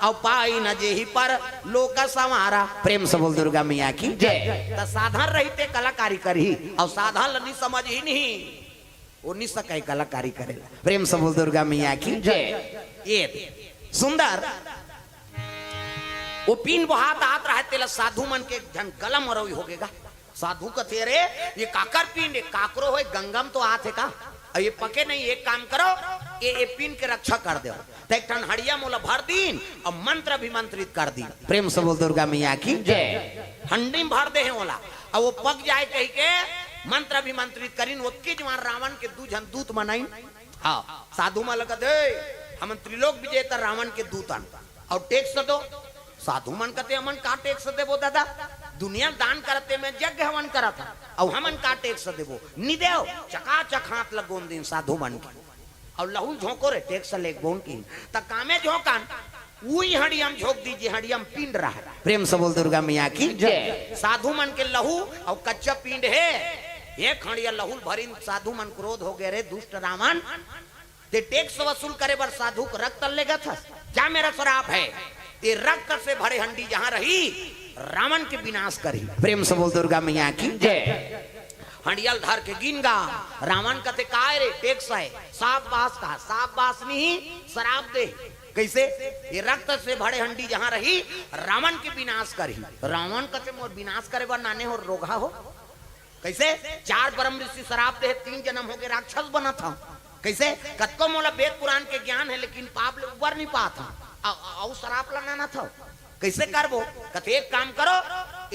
अउ पाई न जेहि पर लोक संवारा। प्रेम से बोल दुर्गा मैया की जय। त साधन रहिते कलाकारी करही, अउ साधन ल नी समझ ही नहीं। वो निसकय कलाकारी करेला। प्रेम से बोल दुर्गा मैया की जय। ये सुंदर, वो पीन बोहात आत रहे, तेला साधु मन के झन गला मरोई हो गेगा। साधु कथे, "अरे, ये काकर पीन है? काकरो होय, गंगा में तो आत है का? अब ये पके नहीं, एक काम करो, ये, ये पीन के रक्षा कर दो।" त एक ठन हड़िया मोला भर दीन अउ मंत्र अभिमंत्रित कर दीन। प्रेम से बोल दुर्गा मैया की जय। हंडी में भर दे हे ओला, अउ वो पक जाए कही के मंत्र अभिमंत्रित करीन। ओतके जुवार रावण के दू झन दूत मन आइन। हाँ, साधु मन लगत हे, "हमन त्रिलोक विजेता रावण के दूत अन, अउ टैक्स दो।" साधु मन कथे, "हमन का टैक्स देबो दादा? दुनिया दान करत हे, मैं यज्ञ हवन करत हंव, अउ हमन का टैक्स देबो? नी देव। चकाचक हाथ ल गोंद दिन साधु मन के, अउ लहू झोंको रे, टैक्स लेगबो न किन। त कामे झोंकन, उही हंडिया म झोंक दीजिए, हंडिया म पिंड रहा। प्रेम से बोल दुर्गा मैया की जय। साधु मन के लहू अउ कच्चा पिंड हे, एक हंडिया लहू ल भरिन, साधु मन क्रोध हो गे, रे दुष्ट रावण, ते टैक्स वसूल करे बर साधु के रक्त लेगत हस, जा, मेरा श्राप है, ये रक्त से भरे हंडी जहां रही, रावण के विनाश करही। प्रेम से बोल दुर्गा मैया की जय। हंडिया ल धर के गिन गा, रावण कथे, "काय रे, टैक्स है?" "शाबाश," कहा, "शाबाश नहीं, श्राप दे।" कइसे? "ये रक्त से भरे हंडी जहां रही, रावण के विनाश करही।" रावण कथे, "मोर विनाश करे बर नाने हो, रोगहा हो?" कइसे? चार परम ऋषि श्राप दे, तीन जनम हो गे राक्षस बनत हंव। कइसे? "कतको मोला वेद पुराण के ज्ञान हे, लेकिन पाप ले उबर नी पात हंव, अउ, अउ श्राप ला नानत हंव, कइसे करबो?" कथे, "एक काम करो,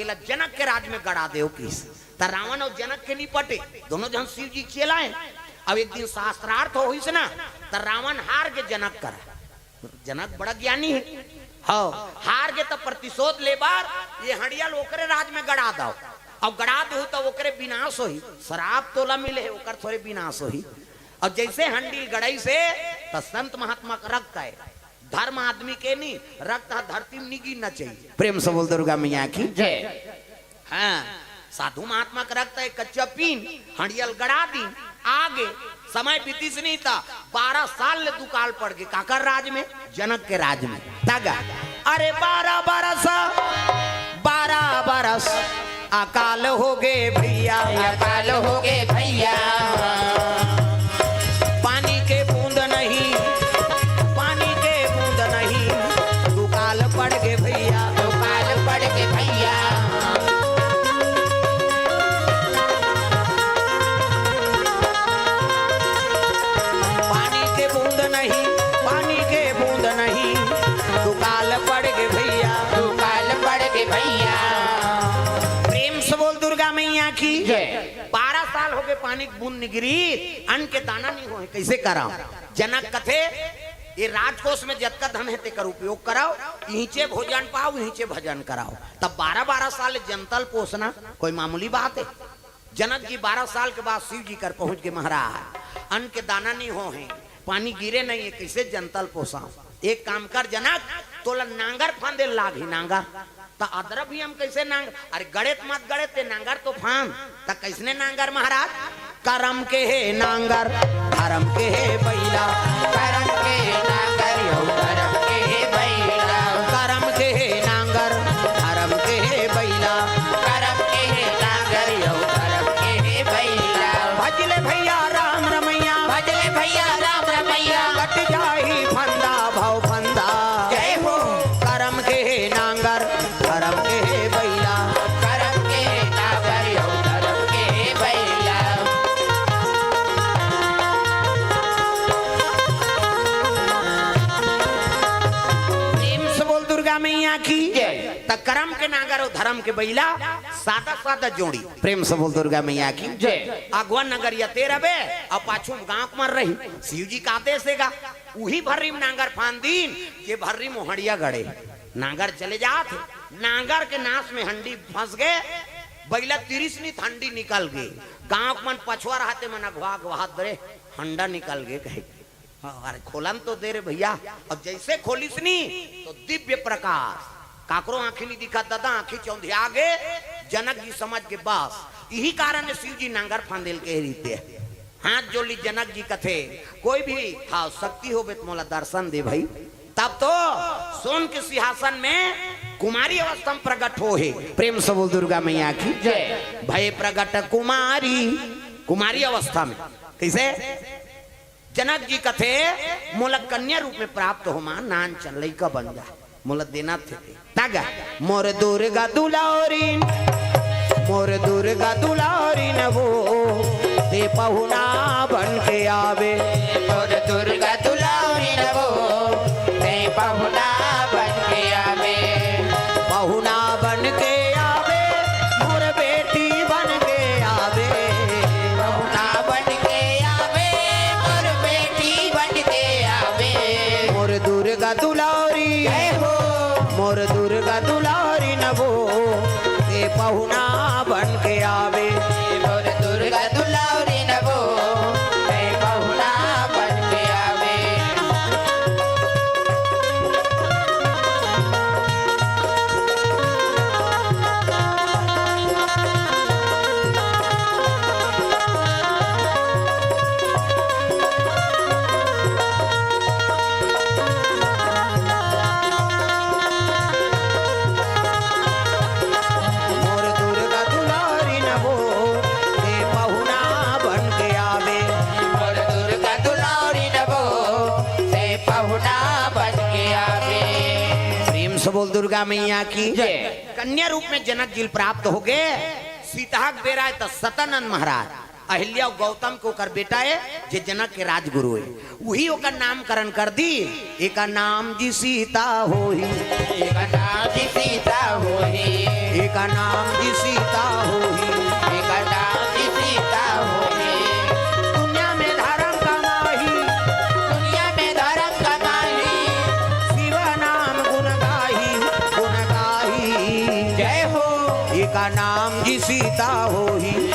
एला जनक के राज में गड़ा देव," किस। त रावण अउ जनक के नी पटे, दोनों झन शिव जी के चेला हे। अब एक दिन शास्त्रार्थ होइस ना, त रावण हार गे जनक करा। जनक बड़ा ज्ञानी हे। हव, हार गे त प्रतिशोध ले बर ये हंडिया ल ओकरे राज में गड़ा दव। अब गड़ा दहू त ओकरे विनाश होही। श्राप तोला मिले हे, ओकर थोरे विनाश होही। अब जइसे हंडी ल गड़ाइस हे, त संत महात्मा के रक्त हे, धर्म आदमी के नी, रक्त ह धरती में नी गिरना चाहिए। प्रेम से बोल दुर्गा मैया की जय। हाँ, साधु महात्मा के रक्त हे, कच्चा पिंड, हंडिया ल गड़ा दीन, आगे समय बीतिस नी त बारह साल ले दुकाल पड़ गे। काकर राज में? जनक के राज में। त गा, अरे बारह बरस, बारह बरस अकाल हो गे भैया, अकाल हो गे भैया। पानी के बूंद नहीं, पानी के बूंद नहीं, दुकाल पड़ गे भैया, दुकाल पड़ गे भैया। पानी के बूंद नहीं, पानी के बूंद नहीं, दुकाल पड़ गे भैया, दुकाल पड़ गे भैया। प्रेम से बोल दुर्गा मैया की जय। बारह साल हो गे पानी के बूंद नी गिरी, अन्न के दाना नी होय, कइसे करव? जनक कथे, ये राजकोष में जतका धन हे तेकर उपयोग करव, इहिंचे भोजन पाव, इहिंचे भजन करव। त बारह बारह साल जनता ल पोसना कोई मामूली बात हे? जनक जी बारह साल के बाद शिव जी कर पहुंच गे, महाराज, अन्न के दाना नी होय हे, पानी गिरे नहीं हे, कइसे जनता ल पोसंव? एक काम कर जनक, तोला नांगर फांदे ल लागही, नांगर। त अदरा भी हम कइसे नांगर? अरे गड़े त मत गड़े, ते नांगर तो फांद। त कइसने नांगर महाराज? करम के हे नांगर, धरम के हे बइला। करम के हे नांगर, अउ धरम के हे बइला। करम के हे नांगर, धरम के हे बइला। करम के हे नांगर, अउ धरम के हे बइला। भज ले भैया राम रमैया, भज ले भैया राम रमैया। कट जाही फंदा भव फंदा। जय हो। करम के हे नांगर, धरम के हे बइला। करम के हे नांगर, अउ धरम के हे बइला। प्रेम से बोल दुर्गा मैया की जय। त करम के नांगर अउ धरम के बइला, सादा सादा जोड़ी। प्रेम से बोल दुर्गा मैया की जय। अगवा नगरिया ते रबे, अउ पाछू म गांव के मन रही, शिव जी के आदेश हे गा। उही भर्री म नांगर फांद दीन, जे भर्री म हंडिया गड़े। नांगर चले जात हे, नांगर के नास में हंडी फंस गे, बइला तिरिस नी त हंडी निकल गे। गांव के मन पछवा रहत हे, मन अगवा अगवा हाथ धरे, हंडा निकल गे कहे। हाँ, अरे खोलन तो दे रे भैया। अब जइसे खोलिस नी, त दिव्य प्रकाश, काकरो आंखी नी दिखत ददा, आंखी चौंधिया गे, जनक जी समझ गे बस। इही कारण हे शिव जी नांगर फांदे ल कहे रहिथे। हाथ जोड़ ली, जनक जी कथे, कोई भी हव शक्ति होबे त मोला दर्शन दे भई। तब तो सोन के सिंहासन में कुमारी अवस्था में प्रगट होहे। प्रेम से बोल दुर्गा मैया की जय। भए प्रगट कुमारी, कुमारी अवस्था में। कइसे? जनक जी कथे, मोला कन्या रूप में प्राप्त हो माँ, नान चन लइका बन जा, मोला देना थे ते। त गा, मोर दुर्गा दुलारिन, मोर दुर्गा दुलारिन वो, ते पहुना बन के आवे। मोर दुर्गा दुलारिन वो, ते पहुना बन के आवे। पहुना बन के आवे, मोर बेटी बन के आवे। पहुना बन के आवे, मोर बेटी बन के आवे। मोर दुर्गा दुलारी, जय हो। मोर दुर्गा दुलारी नवो, ते पहुना बन के आवे। मोर दुर्गा दुलारी नवो, मैं पहुना बन के आवे। मोर दुर्गा दुलारी नवो, ते पहुना बन के आवे। मोर दुर्गा दुलारी नवो, ते पहुना बन के आवे। प्रेम से बोल दुर्गा मैया की। जय। कन्या रूप में जनक जी ल प्राप्त हो गए। सीता के बेरा त सतानंद महाराज अहिल्या अउ गौतम के ओकर बेटा ए, जे जनक के राजगुरु ए, उही ओकर नामकरण कर दी। एका नाम जी सीता होही। एका नाम जी सीता होही। एका नाम जी सीता होही। एका नाम जी सीता होही। दुनिया में धर्म कमाही। दुनिया में धर्म कमाही। शिव नाम गुण गाही, गुण गाही। जय हो। एका नाम जी सीता होही।